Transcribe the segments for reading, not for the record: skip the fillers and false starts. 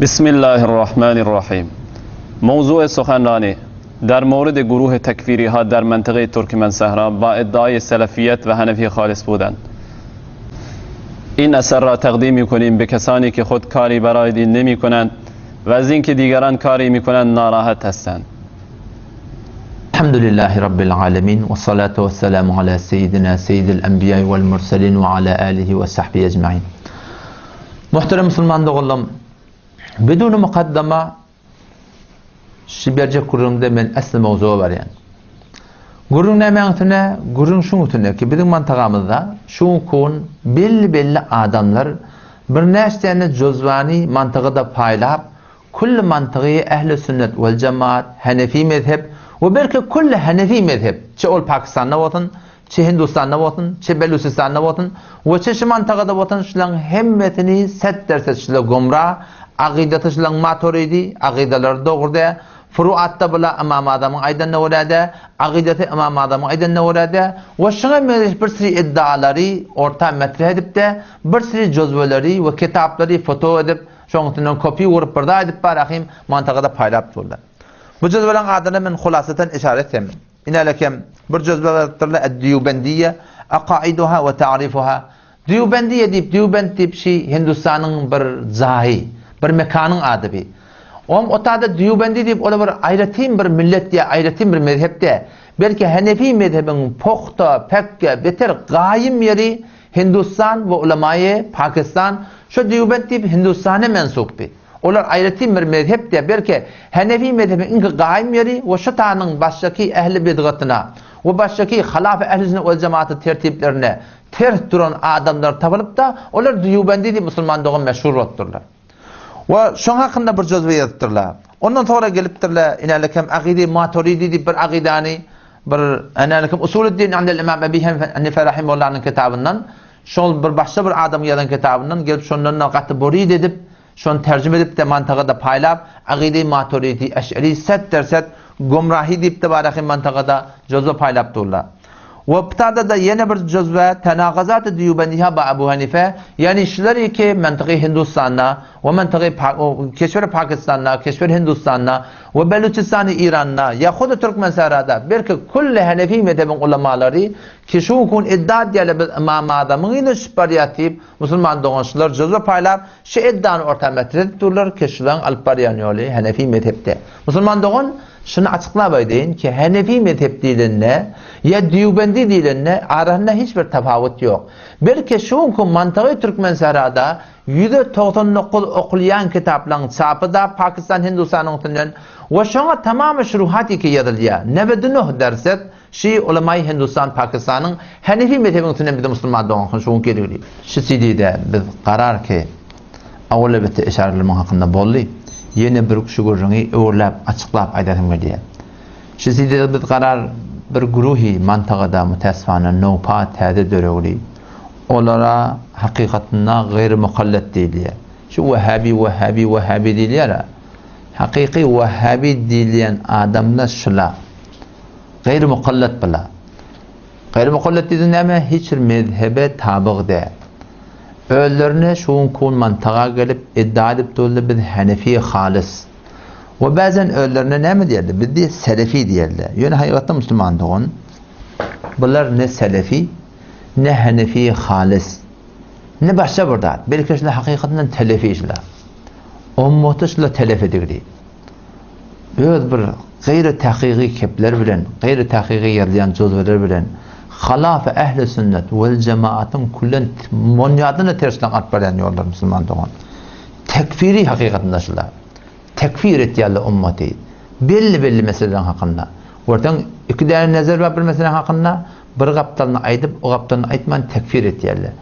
بسم الله الرحمن الرحیم موضوع سخنرانی در مورد گروه تکفیری ها در منطقه ترکمن صحرا با ادعای سلفیت و حنفی خالص بودند این اثر را تقدیم میکنیم به کسانی که خود کاری برای دین نمی کنند و از اینکه دیگران کاری میکنند ناراحت هستند الحمد لله رب العالمين والصلاة والسلام على سيدنا سيد الأنبياء والمرسلين وعلى آله وصحبه أجمعين Muhterem musulman doganlarym, biduni mukaddama şu berjek gürrüňde men esli mowzuga barýan. Gürrüň nämäň üstüne? Gürrüň şuň üstüne ki, biziň mantagamyzda şu gün belli-belli adamlar birnäçe däne jozwany mantygada paýlap, külli mantygy ähli sünnet wel jemaat, hanefi mezhep we belki külli hanefi mezhep, çe ol Pakistanda bolsun, Çe Hindustanda bolsun, çe Belüsistanda bolsun we çe şu mantagada bolsun şulaň hemmesini set derset şula gomra, agydasy şulaň maturidi, agydalary dogry dä, furuatda bula Ymam Azamyň aýdanyna görä dä, agydasy Ymam Azamyň aýdanyna görä dä we şuňa meňzeş bir sürü iddialary orta metreh edip de, bir sürü jozweleri we kitaplary foto edip, şoň üstünden kopiý gurup bir zat edip barahym mantagada paýlap durlar. Bu jozwelaň adyna men hulasatan işaret etsem. Inälekem bir jözbe ýazypdyrlar, Ed-Dýubendiýe, Akaiduha we ta'rifuha. Dýubendiýe diýip, Dýubend diýip şi Hindustanyň bir jaýy, bir mekanyň ady bi. Oňam o taýda Dýubendi diýip ola bir aýratyn bir millet ýa aýratyn bir mezhep dä. Belki Hanefi mezhebiň pugta, pekge, beter gaýym ýeri Hindustan we ulamaýy Pakistan şo Dýubend diýip Hindustana mensup bi. Olar aýratyn bir mezhep dä, belki Hanefi mezhebiň iňki gaýym ýeri we şu tanyň başdaky ähli bidgatyna we başdaky halaf ähli sünnet wel jemaata tertiplerine ters duran adamlar tapylypda, olar Dýubendi diýip musulman dogan meşhur bolupdyrlar. We şoň hakynda bir jözwe ýazypdyrlar. Ondan soňra gelipdirler, inälekem Agydy Maturidi diýip bir agydany bir inälekem Usuliddin indel Imam Ebi Hanife rahimehullanyň kitabyndan Şol bir başga bir adamyň ýazan kitabyndan gelip şondan-da gaty burid edip, şony terjime edip-de mantaga-da paýlap, Agydy Maturidi Eş'ri set-derset gomrahy diýip-de barahym mantaga-da jözwe paýlap durlar. We ptada-da ýene bir jözwe Tenagazaty Dýubendiha ba Abu Hanife, ýagny şular iki mantygy Hindustanda we mantygy keşweri Pakistanda, keşweri Hindustanda we Beluçistany Iranda ýa hudy Türkmensährada belki külli Hanefi mezhebiň ulamalary Ki şu gün iddia edýärler biz Ymam Azamyň yzyna düşüp barýas diýip, musulman dogan şular jyzba paýlap, şu iddiany orta metre edip durlar ki şulaň alyp barýan ýoly Hanefi mezhepde. Musulman dogan, şuny açyklap aýdaýyn ki Hanefi mezhep diýlende ýa Dýubendi diýlende arasynda hiç bir tapawut ýok. Belki şu günki mantygy Türkmensährada 199 okulýan kitaplaň çapy-da Pakistan Hindustanyň üstünden we şoňa tamamy şuruhat iki ýazylýar. Nebedunuh derset Şi ulamaýy Hindustan Pakistanyň Hanefi mezhebiň üstünden bize musulman dogan şu günki edildi. Şu CD-de biz garar ki awal elbetde eşariler hakynda boldy. Ýene bir şu gürrüňi öwürläp açyklap aýdasym gelýär. Şu CD-de biz garar bir güruhi mantagada mütäsfana nowpa täze döregli. Olara hakykatynda gaýry mukallet diýilýär. Şu wahhabi wahhabi wahhabi diýilýär-ä. Hakyky wahhabi diýilýän adamlar şula. Gaýry mukallat bula. Gaýry mukallat diýdi näme? Hiç bir mezhebe tabyg däl. Özlerine şu gün kun mantaga gelip iddia edip durdy biz hanefi halys. We bazen özlerine näme diýerdi? Biz diýe selefi diýerdi. Ýöne hakykatda musulman dogan bular ne selefi ne hanefi halys. Ne başga bir zat. Belki şular hakykatdan telefi şular. Ummaty şular telef edigdi. Öz bir gaýry takygy kepler bilen, gaýry takygy ýazylýan juzweler bilen halaf-y ähli sünnet wel jemaatyň küllen monýadyna tersine alyp barýan ýollar musulman dogan. Tekfiri hakykatynda şular. Tekfir etýärler ummaty. Belli-belli meseleleriň hakynda. Görseň, iki däne nezer bar bir meseläň hakynda, bir gapdalyny aýdyp, o gapdalyny aýtman tekfir etýärler.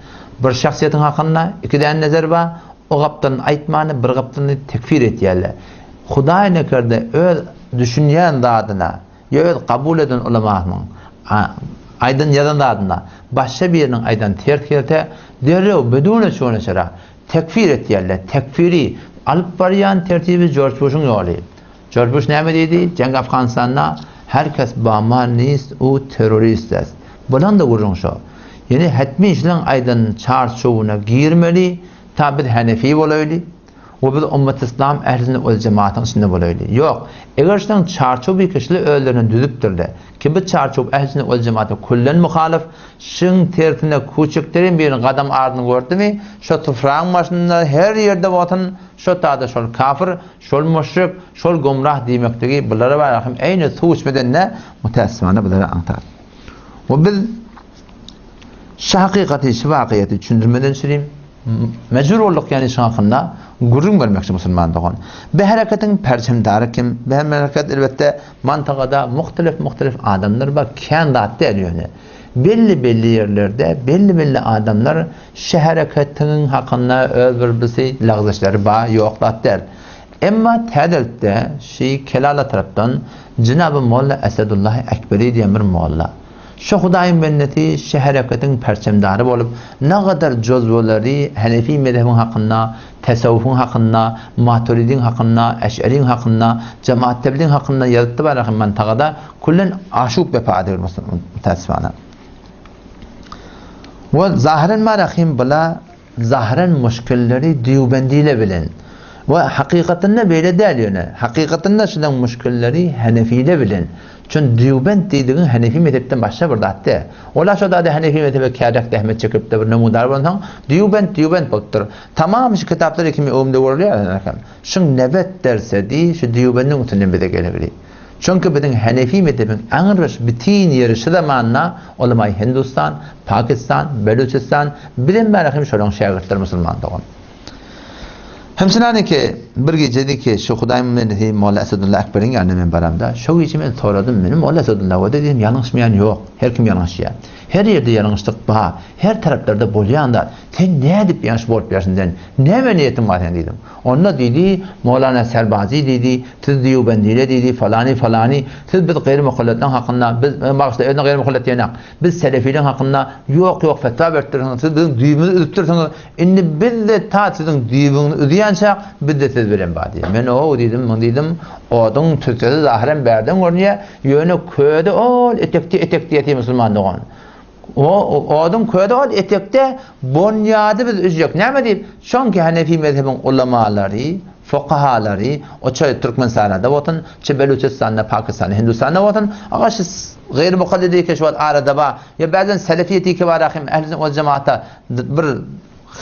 Bir şahsyýetiň hakynda iki däne nezer bar, O gapdalyny aýtmany, bir gapdalyny tekfir etýärler. Hudaý nekerde öz düşünýän zadyna ýa öz kabul eden ulamasynyň aýdan ýazan zadyna başga biriniň aýdany ters gelse, derrew bedune çuwene çyra tekfir etýärler. Tekfiri alyp barýan tertibi Jorj Buşuň ýoly. Jorj Buş näme diýdi? Jeň Afganystanda her kes bama nist u terrorist est. Bulan-da gürrüň şo. Ýene hetmi şulaň aýdan çarçuwyna girmeli, ta biz hanefi bolaýly. we biz ummet yslam ähli sünnet wel jemaatyň içinde bolaýly. Ýok. Eger şunuň çarçuw bikişli özlerine düzüpdirle. Ki bu çarçuw ähli sünnet wel jemaata küllen muhalyf, şyň tersine kuçikdirin birini gadam adyny gördümi, şo tufragyň başynda her ýerde bolsun, şo tada şol kafir, şol muşrik, şol gumrah diýmekligi bulara bar hem eýni suw içmeden-de mutäessifana bulara aňsat. We biz şu hakykaty, şu wakyýaty düşündirmeden çürim mejbur bolduk ýani şu hakynda gürrüň bermekçi musulman dogan. Bu hereketiň perçemdary kim? Bu hereket elbetde mantagada muhtelif muhtelif adamlar bar, kän zat däl ýöne. Belli belli ýerlerde belli belli adamlar şu hereketiň hakynda öz bir bisi lagzyşlary bar, ýok zat däl. Emma täzelikde şi Kelala tarapdan Jenaby Molla Esedullahi Ekberi diýen bir molla. Şu Hudaýyň bendesi şu hereketiň perçemdary bolup, nagadar jozwalary Henefi mezhebiň hakynda, tesawwufyň hakynda, Maturidiň hakynda, Eş'eriň hakynda, Jemaat Tebligiň hakynda ýazypdy barahym mantagada küllen aşup wepa edilir mutäessifana. We zahyren barahym bula zahyren muşkilleri Dýubendile bilen we hakykatynda beýle däl ýöne hakykatynda şudan muşkilleri Henefile bilen. Çün Dýubend diýdigiň Henefi mezhepden başga bir zat däl. Olar şo zada Henefi mezhebe kärek zähmet çekipdir bir nümudar bolansoň Dýubend Dýubend bolupdyr. Tamam şu kitaplar kimi öwümde görülýär eken. Şuň nebet dersedi şu Dýubendiň üstünden bize gelegli. Çünki biziň Henefi mezhebiň aňryş bitin ýeri şu zamanda ulamaý Hindustan, Pakistan, Belüçistan, bizem bäri hem şolaň şägirtleri musulman dogan. Hemçinaniki bir gijedi ki şu Hudaýyň mendesi Molla Esedulla Ekberiň ýanyna men baramda, şo gije men soradym, meni Molla Esedulla we diýdim ýalňyşmaýan ýok, her kim ýalňyşýar. Her ýerde ýalňyşlyk bar, her taraplarda bolýan zat. Sen nädip ýalňyş bolup ýarsyn sen? Näme niýetiň bar seň diýdim. Onda diýdi, Molana Serbazy diýdi, siz Dýubendile diýdi, falany falany, siz biz gaýry mukalletleň hakynda, biz, bagyşla, özüne gaýry mukallet diýenak, biz selefileň hakynda ýok ýok fetwa beripdirsiňiz, siz biziň düýbümizi üzüpdirsiňiz, indi biz-de ta siziň düýbüňizi üzýänçäk, biz-de siz bilen bar diýdi. Men ow diýdim, muny diýdim, oduň tüssesi zahyren bärden görünýär, ýöne közi ol etekde etekde ýatyr musulman dogan. O oduň közi ol etekde, bonýady biz üzjek. Näme diýip? Çünki Hanefi mezhebiň ulamalary, fukahalary, o çaý Türkmenistanda bolsun, çe Beluçistanda, Pakistanda, Hindistanda bolsun, aga şu gaýry mukallidi ki şu wagt arada bar, ýa bäzden selefiýeti ki bar ahim, ähli sünnet wal jemaatda bir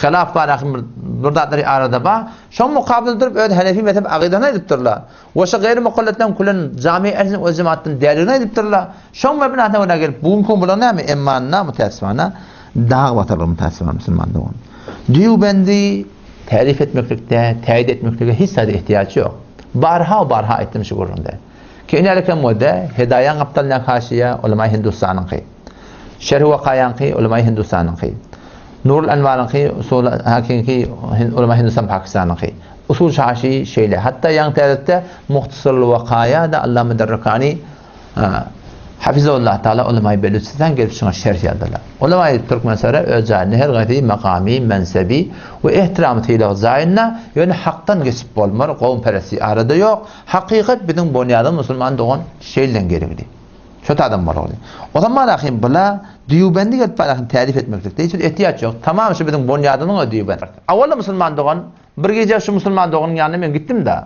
hylaf bar ahim, bir, bir zatlary arada bar. Şoň mukabyl durup öz Hanefi mezhep agydasyny aýdypdyrlar. We şu gaýry mukalletleň külen jami ähli sünnet wal jemaatdan däldigini aýdypdyrlar. Şoň mebnasyna görä gelip bu günki gün bular näme? Emma mütäessifana dag batarlar mütäessifana musulman dogan. Dýubendi tärif etmeklikde, täýit etmeklige hiç zada ihtiýaç ýok. Barha barha aýtdym şu gürrüňde. Ki inälikem bolda Hedaýaň gapdalyndaky haşiýe ulama Hindustanyňky. Şerh Wakaýaňky ulama Hindustanyňky. Nurul Enwaryňky usul hakiňki ulama Hindustan Pakistanyňky. Usul şaşy şeýle. Hatda ýaňy täzede Muhtasarul Wakaýa da Allama Derrekani Hafizullah Taala ulamaý Belüçistan gelip şuňa şerh ýazdylar. Ulamaý Türkmenistana öz jaýynda her gaýsy makamy, mensebi we ehtiramy sylagy jaýynda, ýöne hakdan geçip bolmar, gowumperestlik arada ýok. Hakykat biziň bonýadymyz musulman dogan şeýlden gerekli. Şo adam bolmaly. O zaman ahim bula Dýubendi gelip barahyn tärif etmeklikde hiç bir ehtiýaç ýok. Tamam şu biziň bonýadymyzyň özi Dýubend. Awala musulman dogan bir gije şu musulman doganyň ýanyna men gitdim-de.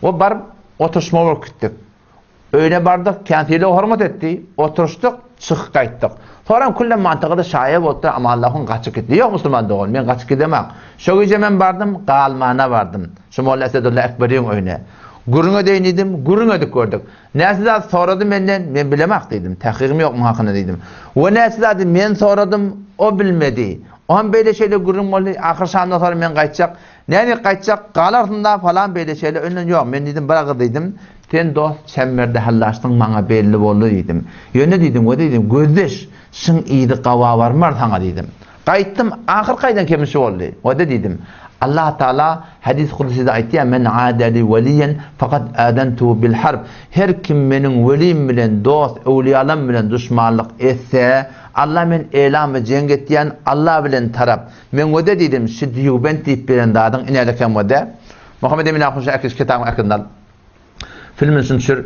O baryp oturyşma bolup gitdik. Öýüne bardyk, kän sylag-hormat etdi. Oturyşdyk, çykyp gaýtdyk. Soram külle mantygada şaýa bolupdyr, Amanlahyň gaçyp gitdi. Ýok musulman dogan, men gaçyp gidemak. Şo gije men bardym, galmana bardym. Şu Molla Esedulla Ekberiň öýüne. Gürrüň edeýin diýdim, gürrüň edip gördük. Näçe zat sorady menden, men bilemak diýdim. Tahkygym ýok muň hakynda diýdim. We näçe zady men soradym, o bilmedi. O hem beýle-şeýle gürrüň boldy. Ahyr şamdan soňra men gaýtjak. Näme gaýtjak, galarsyň-da falan beýle-şeýle önden ýok. Men diýdim, bir agyz diýdim. Sen dost çemberde hallaşdyň maňa belli boldy diýdim. Ýöne diýdim, we diýdim, gözleş, şyň yzy gawa barmar saňa diýdim. Gaýtdym, ahyrky aýdan kemi şu boldy. We-de diýdim, Allah Taala hadys kudusyda aýtýar, Men aada li weliýen faqad adantuhu bil harb. Her kim meniň welim bilen, dost, öwliýalam bilen duşmanlyk etse, Allah men elam we jeň etýän, Allah bilen tarap. Men we-de diýdim, şu Dýubent diýip beren zadyň inälekem we-de. Muhammet Emin ahun şu äkliş kitabyň äkidin al. Filmini şuny düşür.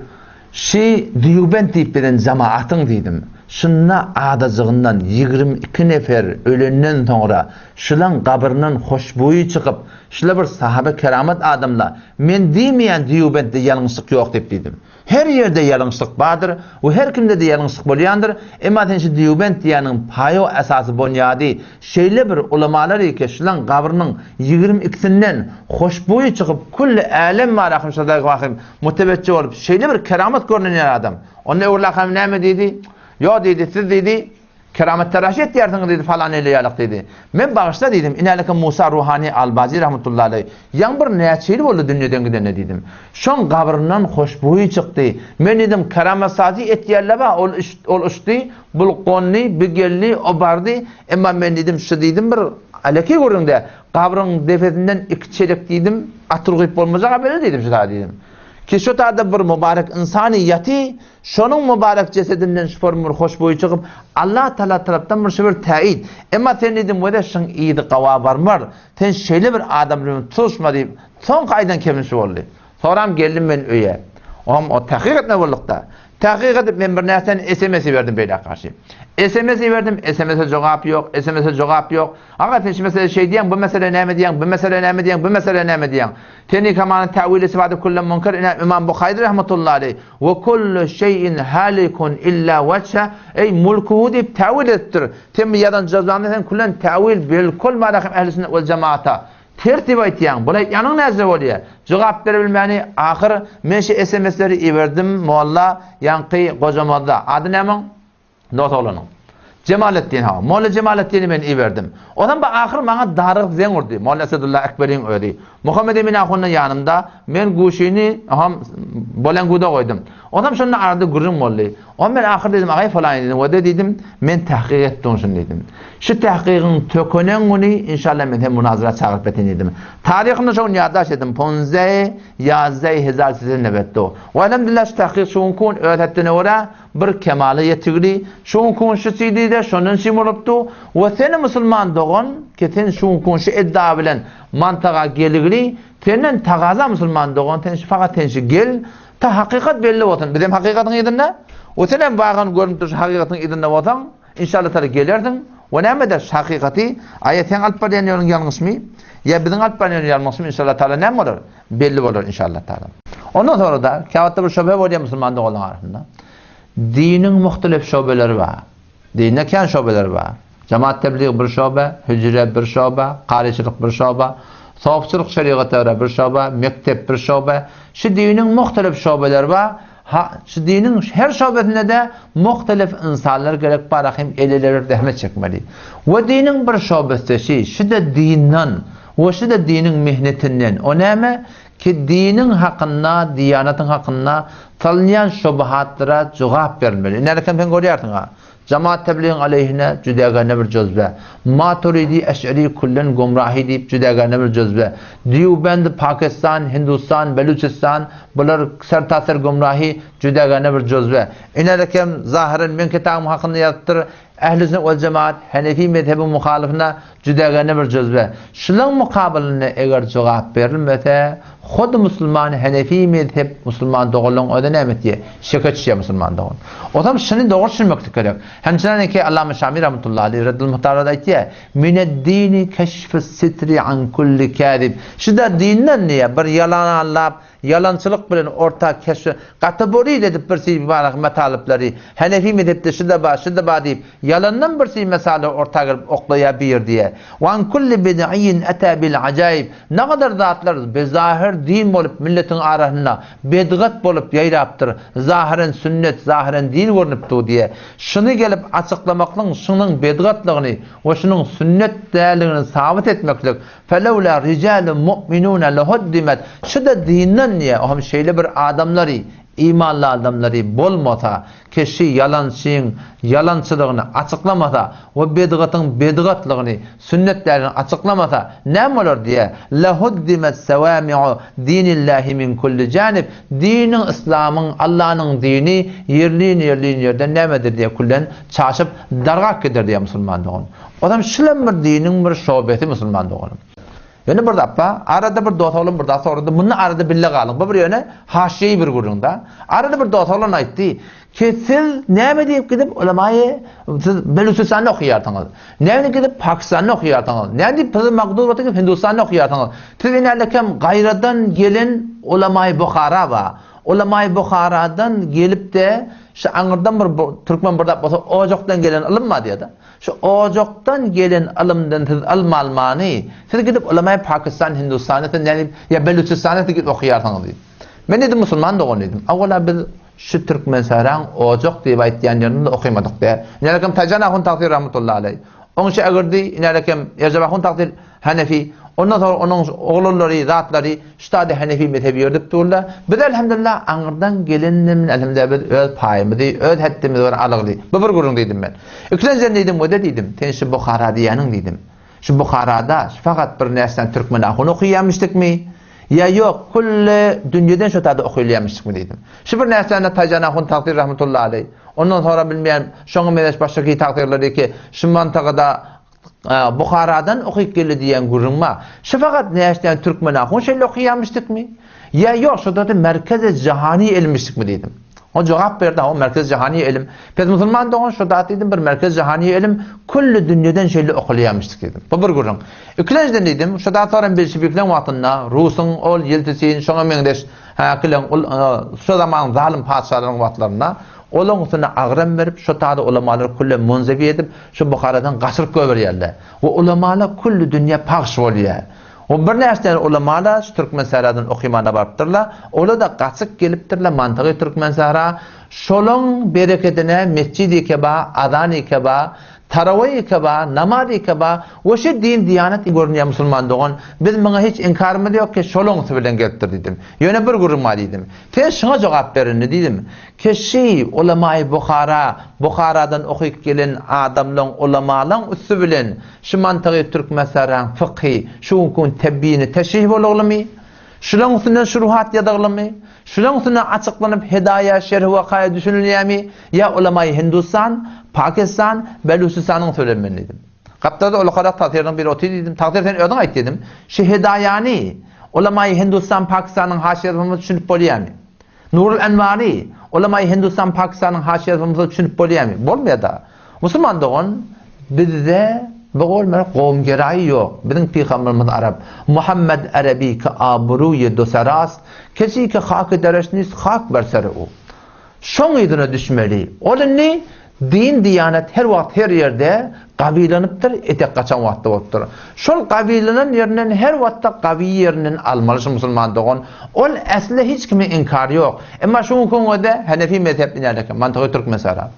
Şi Dýubent diýip beren jamaatyň diýdim. Şunda adajygyndan 22 nefer ölenden soňra şulaň gabryndan hoşboýy çykyp, şula bir sahaba keramat adamla, men diýmeýän Dýubentde ýalňyşlyk ýok diýip diýdim. Her ýerde ýalňyşlyk bardyr we her kimde-de ýalňyşlyk bolýandyr, emma sen şu Dýubent diýýäniň paýo esasy bonýady şeýle bir ulamalar eke şulaň gabrynyň ýigrimi ikisinden hoşboýy çykyp külli älem bar ahym şadag wahym mutewejje bolup şeýle bir keramat görünenýär adam. Onda Öwrül ahym näme diýdi? Ýo diýdi siz diýdi Keramat-taraşy etýärsiňiz diýdi, falan eýle ýalyk diýdi. Men bagyşla diýdim, inäleke Musa Ruhany Albazy rahmetullahi aleý, ýaňy bir näçe ýyl boldy dünýeden gidenine diýdim. Şoň gabryndan hoşboýy çykdy. Men diýdim, keramatsazy etýärler-ä, ol ol uçdy, bul gondy, bi geldi, o bardy. Emma men diýdim, şu diýdim bir alekeý gürrüň-dä, gabryň depesinden iki çelek diýdim, atyr guýup bolmajak-a beýle diýdim şu zady diýdim. Ki şu taýda bir mübarek ynsany ýaty, Şonuň mübarek jesedinden şufor bir hoşboýy çykyp, Allah Tagala tarapdan bir şu bir täýit. Emma sen diýdim, wede şyň yzy gawa barmar. Sen şeýle bir adam bilen tutuşma diýip, soňky aýdan kemim şu boldy. Soňram geldim men öýe. Oňam o tahkyk etmeli bolduk-da. Tahkyk edip men bir närseni sms iberdim beýläk garşy. Sms iberdim, sms-e jogap ýok, sms-e jogap ýok. Aga sen şu meselede şeý diýýäň, bu meselede näme diýýäň, bu meselede näme diýýäň, bu meselede näme diýýäň? Seni kamany täwil isbady kulle munker ine Imam Buhary rahmetullahi aleýh we kullu şeýin halikun illa weçhe eý mulkuhu diýip täwil edipdir. Sen bu ýazan jazwaňda sen kulen täwil bilkul marahem ehli sünnet wel jemaata ters diýip aýtýaň. Bul aýtýanyň näce bolýa? Jogap berebilmäni ahyr men şu SMS-leri iberdim molla ýaňky gojamazda. Ady näme oň? Dos oglanyň. Jemaletdin hawa. Molla Jemaletdini men iberdim. Onam bu ahyr maňa darygyp zeň urdy. Molla Esedulla Ekberiň özi. Muhammet Emin ahundan ýanymda, men guşyny hom bolenguda goýdum. Onam şonda arada gürrüň boldy. On men ahyr diýdim, agaý falaýyn diýdim, wede diýdim, men tahkyk etdim şuny diýdim. Şu tahkygyň tökenen güni inşallah men seni munazara çagyryp betin diýdim. Taryhyny şo gün ýaddaş etdim. Ponzeý ýazdeý hezar size nebetdo. We elhamdülillah şu tahkyk şu günki gün öz hetdine görä Bir kemala ýetigli, şu gün şu CD-de şondan şi bolupdy we seni musulman dogan ki sen şu gün şu iddia bilen mantaga geligli, senden tagaza musulman dogan sen şu fakat sen şu gel, ta hakykat belli bolsun, bizem hakykatyň yzynda we senem bagan görünip dur şu hakykatyň yzynda bolsaň, inşallah taala gelersiň we näme eder şu hakykaty, aýa seň alyp barýan ýoluň ýalňyşmy, ýa biziň alyp barýan ýolumyz ýalňyşmy inşallah taala näme bolar? Belli bolar inşallah taala. Ondan sonra da käwagtda bir şöbhe bolýar musulman doganlaryň arasynda. Diniň muhtelif şöbeleri bar. Dinde kän şöbeler bar. Jemaat tebliğ bir şöbe, hücre bir şöbe, karyçylyk bir şöbe, sofçylyk şeriata göre bir şöbe, mektep bir şöbe. Şu diniň muhtelif şöbeleri bar. Ha, şu diniň her şöbesinde de muhtelif insanlar gerek bar, hem el-ele zähmet çekmeli. We diniň bir şöbesi, şu da dinden We şu-da diniň mehnetinden. O näme? Ki diniň hakynda, diýanatyň hakynda salynýan şubuhatlara jogap berilmeli. Indi häli sen görýärsiň-a, Jamaat tebligiň aleýhine jüdägäne bir jözbe, Maturidi, Eş'eri küllen gumrahi diýip jüdägäne bir jözbe, Dýubend, Pakistan, Hindustan, Belüçistan bular sertaser gumrahi jüdägäne bir jözbe. Indi häli zahyran meň kitabym hakynda ýazypdyr, Ähli sünnet wel jemaat Henefi mezhebiň muhalyfyna jüdägene bir jözbe. Şulaň mukabylynda eger jogap berilmese, hut musulman Henefi mezhep musulman doganlaryň özi näme etýär? Şeke düşýär musulman dogan. Ozam şuny dogry düşünmeklik gerek. Hemçinaniki Allama Şami rahmetullahi aleyh Reddul Muhtarda aýtýar, Mined-dini keşfus sitri an kulli kazib. Şu-da dinden diýýär, bir ýalan allap, Ýalançylyk bilen orta keşf gaty boryl edip bir siý bimanah metalyplary Henefi mezhepde şuda bar, şuda bar diýip, ýalandan bir siý mesaly orta girip oklaýar bir diýe. Wa an kulli bid'iýin ata bil ajaýyp Nagadar zatlar bezahyr din bolup milletiň arasynda bedgat bolup ýaýrapdyr, zahyren sünnet, zahyren din görnüp dur diýe. Şuny gelip açyklamaklygyň şunuň bedgatlygyny we şunuň sünnet däldigini sabyt etmeklik Felewlâ ricâlun mu'minûne lehuddimet, Şu-da dinden diýýär, o hem şeýle bir adamlary, imanly adamlary bolmasa, keşi ýalançyň ýalançylygyny açyklamasa we bedgatyň bedgatlygyny, sünnet däldigini açyklamasa, näme bolar diýýär, Lehuddimet sewâmi'u dinillâhi min kulli janib, Diniň, yslamyň, Allanyň dini ýerlin-ýerlin ýerden nämedir diýýär, küllen çaşyp, dargap gider diýýär musulman dogan. Ozam şulam bir diniň bir şobesi musulman doganym. Ýöne bir zat bar, arada bir dos oglan bir zat sorady, munda arada bille galyň, bu bir ýöne haşiýeý bir gürrüň-da. Arada bir dos oglan aýtdy, ki siz näme diýip gidip ulamaýy siz Belüçistanda okaýarsyňyz, näme diýip gidip Pakistanda okaýarsyňyz, näme diýip siz magdur bolsa gidip Hindustanda okaýarsyňyz, siz inälekem gaýradan gelen ulamaýy Buhara bar, ulamaýy Buharadan gelip-de şu aňyrdan bir türkmen bir zat bolsa ojakdan gelen ylym bar diýýär-de. Şu ojakdan gelen ylymdan siz ylm almany, siz gidip ulamaý Pakistan, Hindustanda siz nädip ýa Belüçistanda siz gidip okaýarsyňyz diýip. Men diýdim musulman dogan diýdim. Awala biz şu Türkmensähraň ojak diýip aýtýan ýerinde okymadyk diýýär. Inälekem Taýjan ahun tagsyr rahmetullahi aleý. Oň şägirdi inälekem Erjep ahun tagsyr Hanefi. Ondan soň onuň oglanlary, zatlary şu taýda Hanefi mezhebi ýöredip durlar. Biz elhamdülillah aňyrdan gelendim, elhamdülillah biz öz paýymyzy, öz hetdimizi bir alygly. Bu bir gürrüň diýdim men. Ikilenjiden diýdim, wede diýdim, sen şu Buhara diýýäniň diýdim. Şu Buharada şu fakat bir näçe türkmen ahuny okaýamyşdykmy? Ýa ýok, külli dünýeden şu taýda okylýamyşdykmy diýdim. Şu bir näçe Taýjan ahun tagsyr rahmetullahi aleý. Ondan sonra bilmeýän şoňa meňzeş başga tagsyrlary ki, şu mantagada Buharadan okyp geldi diýen gürrüň bar. Şu fakat näçden türkmen ahun şeýle okaýamyşdykmy? Ýa ýok, şo-da merkezi jahani ilmişdikmi diýdim. O jogap berdi, o merkezi jahani ilim. Pes musulman dogan şo da diýdim, bir merkezi jahani ilim külli dünýeden şeýle okalýamyşdyk diýdim. Bu bir gürrüň. Ikilenjiden diýdim, şo da soran bolşevikleň wagtynda Rusuň ol Ýeltsin şoňa meňzeş häkileň ol şo zaman zalym patyşalaryň wagtlarynda olaň üstüne agram berip, şo taýda ulamalary külle munzewi edip, Şu Buharadan gaçyryp goýberýärler. We ulamalar külli dünýä pagş bolýar. We birnäçe däne ulamalar şu Türkmensähradan okymana barypdyrlar. Olar-da gaçyp gelipdirler mantygy Türkmensähra. Şolaň berekedine mesjidi keba, azany keba, tarawy keba, namazy keba we şu din diýanat görünýär musulman dogan. Biz muňa hiç inkarymyz ýok ki şolaňsy bilen gelipdir diýdim. Ýöne bir gürrüň bar diýdim. Sen şuňa jogap ber indi diýdim. Keşi, ulamaýy Buhara, Buharadan okyp gelen adamlaň, ulamalaň üsti bilen şu mantygy Türkmensähraň fykhy şu günki gün tebýini teşrih boluglymy? Şulaň üstünden şuruhat ýazyglymy? Şulaň üstünden açyklanyp Hedaýa, Şerhi Wakaýa düşünilýämi? Ýa ulamaýy Hindustan, Pakistan, Belüçistanyň sözi men diýdim. Gapdalda ulakarak tagsyrynyň biri otyr diýdim. Tagsyr sen özüň aýt diýdim. Şu Hedaýany ulamaýy Hindustan, Pakistanyň haşiýesi bolmasa düşünip bolýamy? Nurul Enwary, Ulamaýy Hindustan Pakistanyň haşiýesi bolmasa düşünip bolýamy? Bolmaýada. Musulman dogan, bizde bu bolmaýar kowumgeraýy ýok. Biziň pygamberimiz arap. Muhammed Arabi ki abruýy doserast, kesi ki haky dereş nist hak ber seri u. Şoň yzyna düşmeli. Ol indi Din diýanet her wagt her ýerde gawylanypdyr, etek gaçan wagtda bolupdyr. Şol gawylanan ýerinden her wagtda gawy ýerinden almaly şu musulman dogan. Ol äsli hiç kimiň inkary ýok. Emma şu günki güňede Hanefi mezhep inär eken, mantygy türkmen sara.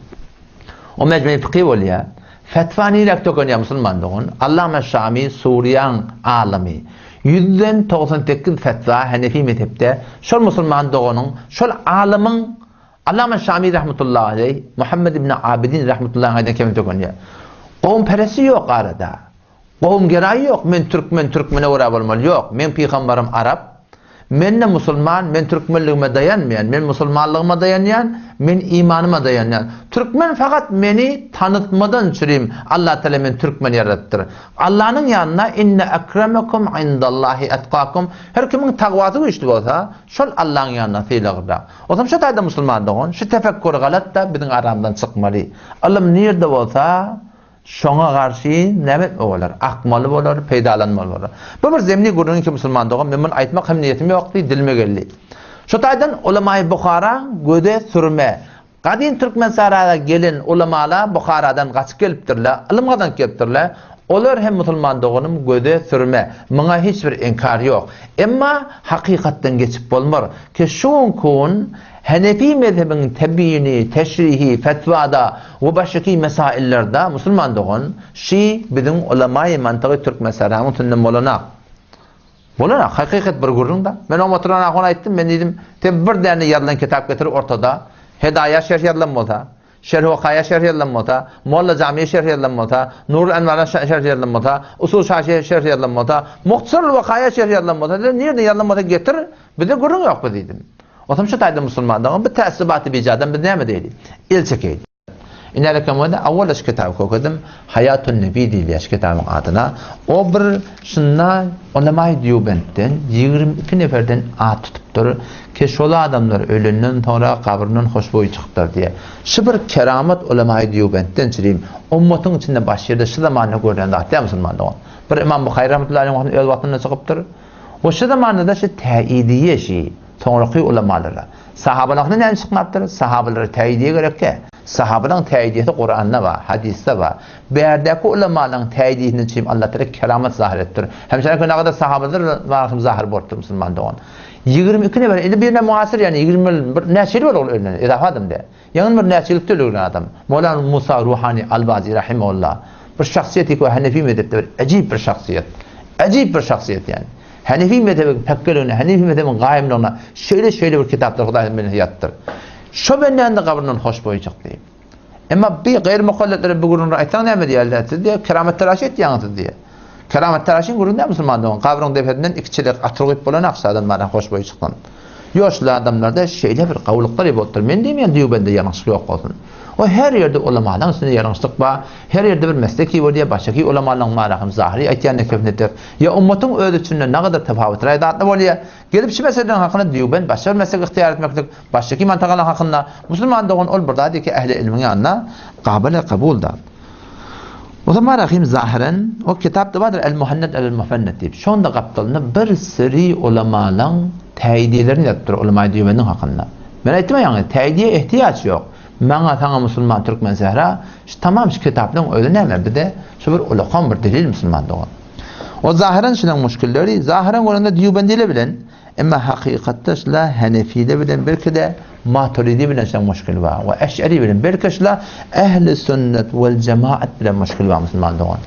O mejmei fykhy bolýar. Fetwa niräk tökenýär musulman dogan? Allama Şami Suriýaň alymy. Ýüzden 98 fetwa Hanefi mezhepde şol musulman doganyň, şol alymyň Allama Şami rahmetullahi aleýh, Muhammed ibn Abidin rahmetullahi aýdan kemi tökenýär. Gowumperesti ýok arada. Gowumgeraýy ýok, men türkmen, türkmene görä bolmaly, ýok. Meň pygambarym arap. Men-de musulman, men türkmenligime daýanmaýan, men musulmanlygyma daýanýan, men imanyma daýanýan. Türkmen fakat meni tanytmadan çürim Allatagala meni türkmen ýaradypdyr. Allanyň ýanynda inne ekremekum indallahi etkakum her kimiň tagwasy güýçli bolsa, şol Allaň ýanynda sylaglyrak. Onsoň şu taýda musulman dogan, şu tefekkür galat-da biziň aramyzdan çykmaly. Ylym nirde bolsa, şoňa garşy näme etme bolar? Akmaly bolar, peýdalanmaly bolar. Bu bir zemni gürrüň ki musulman dogan, men muny aýtmak hem niýetim ýokdy, dilime geldi. Şu taýdan ulamaýy Buhara göze sürme. Gadym Türkmensährada gelen ulamalar Buharadan gaçyp gelipdirler, ylym gazanyp gelipdirler. Olar hem musulman doganym göze sürme. Muňa hiç bir inkar ýok. Emma hakykatdan geçip bolmar. Ki şu günki gün Henefi mezhebiň tebýini, teşrihi, fetwada we başgaki mesaillerde musulman dogan şi biziň ulamaýy mantygy Türkmensähranyň üstünden bolanak. Bolar, hakykat bir gürrüň-da. Men oňa oturan ahun aýtdym, men diýdim, sen bir däne ýazylan kitap getir ortada, Hedaýa şerh ýazylan bolsa, Şerh Wakaýa şerh ýazylan bolsa, Molla Jamiýe şerh ýazylan bolsa, Nurul Enwara şerh ýazylan bolsa, Usul Şaşiýe şerh ýazylan bolsa, Muhtasarul Wakaýa şerh ýazylan bolsa, sen nirede ýazylan bolsa getir, bizde gürrüň ýok bu diýdim. Otam şu taýda musulmanlaryň bu tässubaty bijadan biz näme diýeli? El çekeýli. Inälekem bolsa awwala şu kitaby kökedim. Haýatun Nebi diýilýär şu kitabyň adyna. O bir şunda Ulemaý Dýubentden 22 neferden at tutupdyr ki şol adamlar ölenden soňra gabryndan hoşboý çykypdyr diýýär. Şu bir keramat Ulemaý Dýubentden çirim ummatyň içinde baş ýerde şu zamanda görlen zat däl musulman dogan. Bir Ymam Buhary rahmetullahi aleyh öz wagtynda çykypdyr. We şu zamanda-da şu täidiýe şi soňraky ulamalara. Sahabalaryň näme çykmapdyr? Sahabalara täidiýe gerekkä? Sahabalaryň täidiýesi Kuranda bar, hadysda bar. Bärdäki ulamalaryň täidiýesini üçin Allah Teala keramat zahir etdir. Hem şeýle nagada sahabalar bar hem zahir bolupdyr musulman dogan. 22 nefer, indi birine muasir ýani 21 näçe ýyl boldy ol ölene, izafa adam dä. Ýagny bir näçe ýylykda ölen adam. Mowlana Musa Ruhani Albazi rahimehullah. Bir şahsyýet we Hanefi mezhepde bir ajib bir şahsyýet. Ajib bir şahsyýet ýani. Hanefi mezhebiň pekgeligine, Hanefi mezhebiň gaýymlygyna şeýle-şeýle bir kitaplar Hudaý bilen ýazypdyr. Şo bendäniň gabryndan hoşboý çykdy. Emma bir gaýry mukalletlere bu gürrüňleri aýtsaň näme diýerler? Siz diýer, keramet taraşy etýäňiz siz diýer. Keramet taraşyň gürrüňi näme musulman dogan? Gabryň depesinden iki çelek atyr guýup bolan akşadan bara hoşboý çyksyn. Ýoşly adamlarda şeýle bir gawulyklar bolupdyr. Men diýmeýän Dýubende ýalňyşlyk ýok bolsun. O her ýerde ulamalaryň üstünde ýalňyşlyk bar. Her ýerde bir mesleki bolýar, başgaky ulamalaryň bar hem zahyry aýtýan nekefnedir. Ýa ummatyň öz içinde nagadyr tapawutly zatlar bolýar. Gelip şu meseleleriň hakynda Dýubend başga bir meslek ygtyýar etmeklik, başgaky mantagalaryň hakynda musulman dogan ol bir zat eke ähli ilmiň ýanynda gabyl kabul zat. O zaman rahim zahyren o kitapda bardyr El Muhanned El Mufenned diýip. Şonda gapdalynda bir siri ulamalaryň täýidelerini ýazypdyr ulama Dýubendiň hakynda. Men aýtdym ýaňy täýidiýe ehtiýaç ýok. Maňa saňa musulman türkmen sähra şu tamam şu kitaplaryň özi näme bize şu bir ulakan bir delil musulman dogan. O zahyran şunuň muşkilleri zahyran görende Dýubendile bilen emma hakykatda şula Hanefile bilen belki de Maturidi bilen şunuň muşkili bar we Eş'ari bilen belki şula ehli sünnet wel cemaat bilen muşkili bar musulman dogan.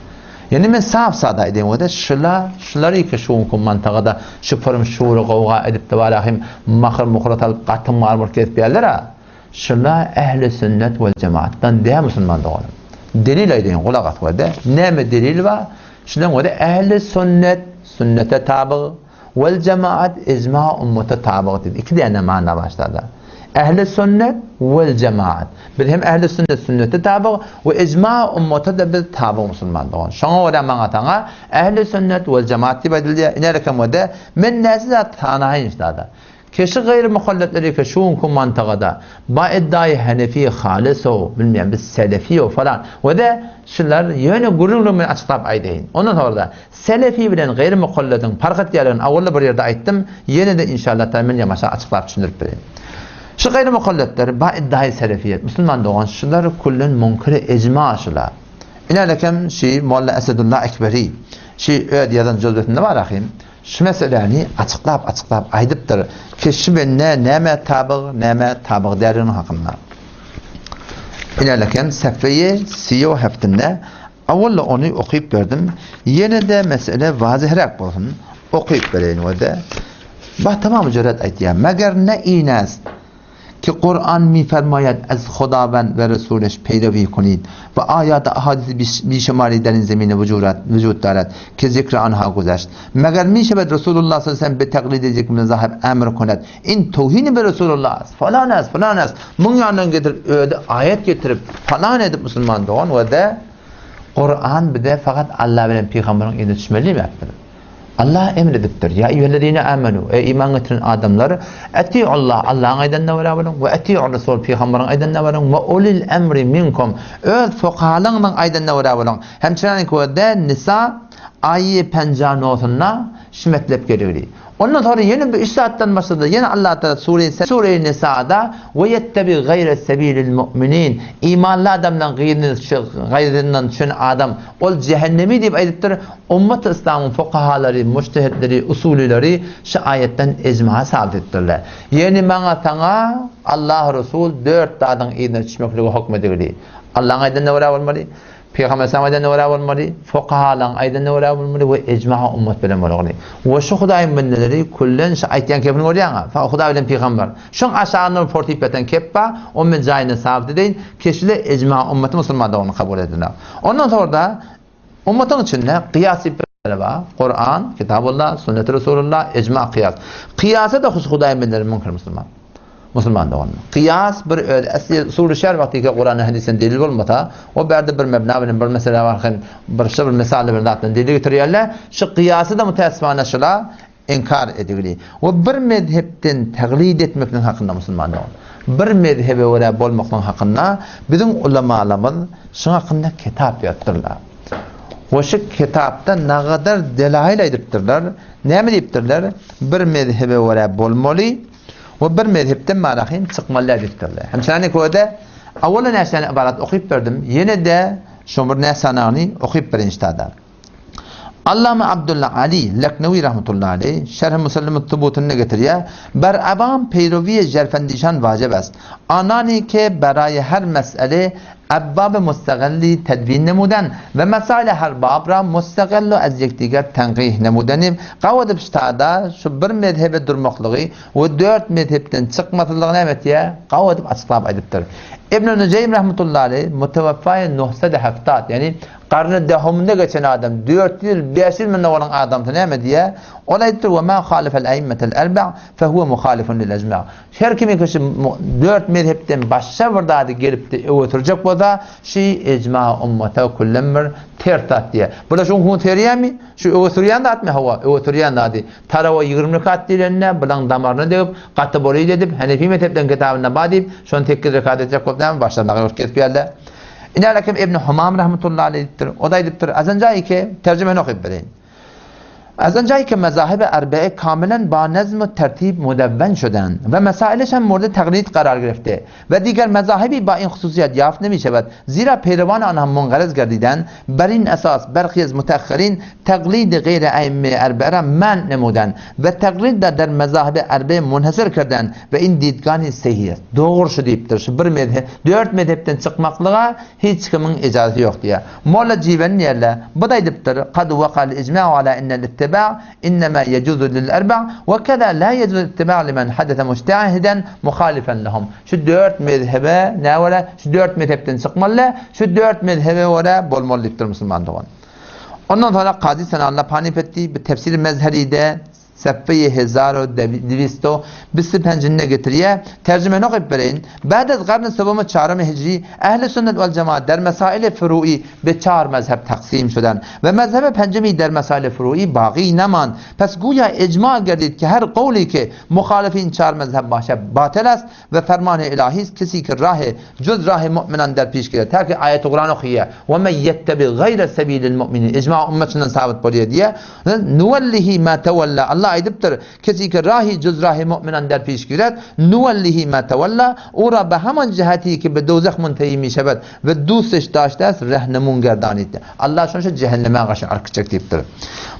Ýani men saf sada aýdaýyn we de şula şulary ki şu günki mantagada şu pyrym şury gowga edip de barahym mahyr muhyra salyp gatym mar bolup gezip ýärler-a. Şula ehli sünnet wel cemaatdan däl musulman doganym. Delil aýdaýyn gulak as we de näme delil bar? Şudan görä ehli sünnet sünnete tabyg wel cemaat icma ummata tabyg diýip iki däne mana başlady. Ehli sünnet wel cemaat. Biz hem ehli sünnet sünnete tabyg we icma ummata da biz tabyg musulman dogan. Şoňa görä maňa saňa ehli sünnet wel cemaat diýip aýdylýar. Inereken we de men näçe zat sanaýyn şada. Keşi gaýry muhalletleri ke şu günki mantagada ba iddaýy hanefi halysow bilmeýän biz selefiýow falan we de şular ýöne gürrüňleri men açyklap aýdaýyn. Ondan soňra-da selefi bilen gaýry muhallediň parh etýärligini awalda bir ýerde aýtdym, ýene-de inşallah taala men ýamaşa açyklap düşündirip bereýin. Şu gaýry muhalletler ba iddaýy selefiýet musulman dogan şular küllen munkiri ejma şular. Inälekem şi Molla Esedullah Ekberi şi öz ýazan jözbesinde bar ahym. Şu meseläni açyklap-açyklap aýdypdyr ki, şu bende nämä tabyg, nämä tabyg däldiginiň hakynda. Ilerlekem sefeýi siýo heftinde awwal ony okyp berdim, ýene-de mesele wazyhräk bolsun, okyp bereýin we-de ba tamam müjerret aýtýar, Meger ne inäst? Ki Kuran mifermaýad ez Hodawend we Resuleş peýrewi kunid we aýat-y ahadisi bişumari der in zemine wujud daret ki zikri anha guzeşt. Meger mişewed Resulullah sallallahu aleyhi ve sellem bi teklidi zikr mezahib emr kuned in towhini bi Resulullah est falan est falan est muň ýanyndan getirip özi aýat getirip falan edip musulman dogan we de Kuran bize fakat Allah bilen pygamberiň yzyna düşmeli diýmekdir. Allah emr edipdir, Ýa eýýühellezine âmenû, eý iman getiren adamlar, eti'ullah, Allahyň aýdanyna görä boluň, we eti'ur Rasul, pygamberiň aýdanyna boluň, we ulil emri minkum, öz fukahalaryňyň aýdanyna görä boluň. Hemçinäniň köwede Nisa aýy penjanosynda şu metlep geligli. Ondan soňra ýene bir üç zatdan başga-da ýene Allah Tagala sure Sure Nisada we ýettebi gaýre sebilil mu'minin, imanly adamlaryň gyzyny gaýryndan düşen adam Ol jähennemi diýip aýdypdyr. Ummaty yslamyň fukahalary, mujtehitleri, usulyleri şu aýatdan ejma sabit edipdirler. Ýeni maňa saňa Allah Resul dört zadyň yzyna düşmekligi hokm edildi. Allahyň aýdanyna görä bolmaly, Pygamber sallam aýdanyna görä bolmaly, fukahalaryň aýdanyna görä bolmaly we ejma ummat bilen bolmaly. We şu Hudaýyň bendeleri küllen şu aýtýan kepini görýäňä, Hudaý bilen pygamber. Şoň aşagynda bir portyp ýatan kep bar, ony men jaýynda sabit edeýin, keşile ejma ummaty musulmandygyny kabul ediler. Ondan sonra ummatyň içinde kyýas diýip bir mesele bar. Kur'an, Kitabullah, Sünnet-i Resulullah, icma, kyýas. Kyýasa da husus Hudaýyň bendeleri münkür musulman. Musulman doganlar. Kyýas bir öz esli usuly şer wagty ki Kuranda hadisden delil bolmasa, o bärde bir mebna bilen bir mesele bar hem bir şu bir misal bir zatdan delil getirýärler. Şu kyýasy da müteessifane şula inkar edildi. We bir mezhepden taglid etmekniň hakynda musulman dogan. Bir mezhebe görä bolmaklygyň hakynda biziň ulamalarymyz şuň hakynda kitap ýazypdyrlar. We şu kitapda nagadar delail aýdypdyrlar. Näme diýipdirler? Bir mezhebe görä bolmaly we bir mezhepden marahym çykmaly däl diýipdirler. Hem şany köde awala näçäni ybarat okyp berdim. Ýene-de şo bir näsanagyny okyp berin ştada. Allama Abdulla Ali Leknewi rahmetullahi aleyh Şerh-i Musellim-i Tubutynda getirýär, Ber awam peýrowiýe jerfendişan wajib est. Anani ke beraýe her mes'ele ebwab-y mustagalli tedwin nemudan we mesaile her bab ra mustagallu ez yekdiger tenqih nemudani gawadyp ştada şu bir mezhebe durmaklygy we dört mezhepden çykmasyzlygy näme etýär? Gawadyp açyklap aýdypdyr. Ibn Nujeým rahmetullahi aleyh muteweffaýe nuhsede heftat ýagny Garny dehumynda geçen adam, 400, 500 münde bolan adamsy näme diýýär? Ol aýtdy, Ve mâ halifel eimmetel erba' fehuve muhalifun lil ecma'. Her kimiň kişi dört mezhepden başga bir zady gelipdi öňe sürjek bolsa, şi ecma ummata küllen bir ters zat diýýär. Bular şuň hun serýärmi? Şu öňe sürýän zatmy? Hawa, öňe sürýän zady. Tarawa 20 rekat diýlende, bulaň damaryna degip, gaty bolydy edip, Hanefi mezhepden kitabynda bar diýip, şony 8 rekat etjek bolup näme başlaryna gaýgyrt kesip ýärler. Ine Lekim ibn Humam rahmetullahi aleyh diýipdir. O da aýdypdyr, Azanja iki, terjimeni okyp bereýin. Azanja iki mezahibi erbe'e kamilen ba nezm we tertib mudevven şuden we mesailiş hem murdi taglid karar girifti we diger mezahibi ba in hususiyet yaft nemişevet zira peyrevan anha mungarez gerdiden ber in esas berxi ez muteahhirin taglid geyre eimme erbe'e ra men nemuden we taglid da der mezahibi erbe'e munhasir kerden we in didgani sehih est. Dogry şu diýipdir, şu bir mezhep, dört mezhepden çykmaklyga hiç kimiň ejazasy ýok diýýär. Molla Jiben diýerler, bu-da aýdypdyr, Kad wakal ijma'u ala innel ittiba' innema yejuzu lil erba' we keza la yejuzu ittiba' limen hadese mujtehiden muhalifen lehum. Şu dört mezhebe nä görä, şu dört mezhepden çykmaly, şu dört mezhebe görä bolmaly diýipdir musulman dogan. Ondan soňra Kazy Senalla Panipetdi bu tefsir mezheride Sefeýi hezar u diwisto bisti penjinde getirýär. Terjimeni okyp bereýin. Ba'd az garny sowumy çarymy hijri ehli sünnet wal jemaat der mesaili furu'i be çar mezheb taksim şudan we mezhebe penjimi der mesaili furu'i bagy neman pes guýa icma gerdid ki her gowli ki muhalifin çar mezheb başe batel est we fermany ilahi est kesi ki rahe juz rahe mu'minan der piş girer ta ki aýaty Kuran okyýar we men ýettebi gaýra sebilil mu'minin icma ummet şundan sabyt bolýar diýýär. Nuwellihi ma tewella Allah aýdypdyr, Kesi ki rahi juz rahi mu'minan der piş girer, nuwellihi ma tewella, ora be haman jiheti ki be dowzah muntehi mişebed we dusteş daştas rehnemun gerdanit. Allah şony şu cehenneme garşy arkyçak diýipdir.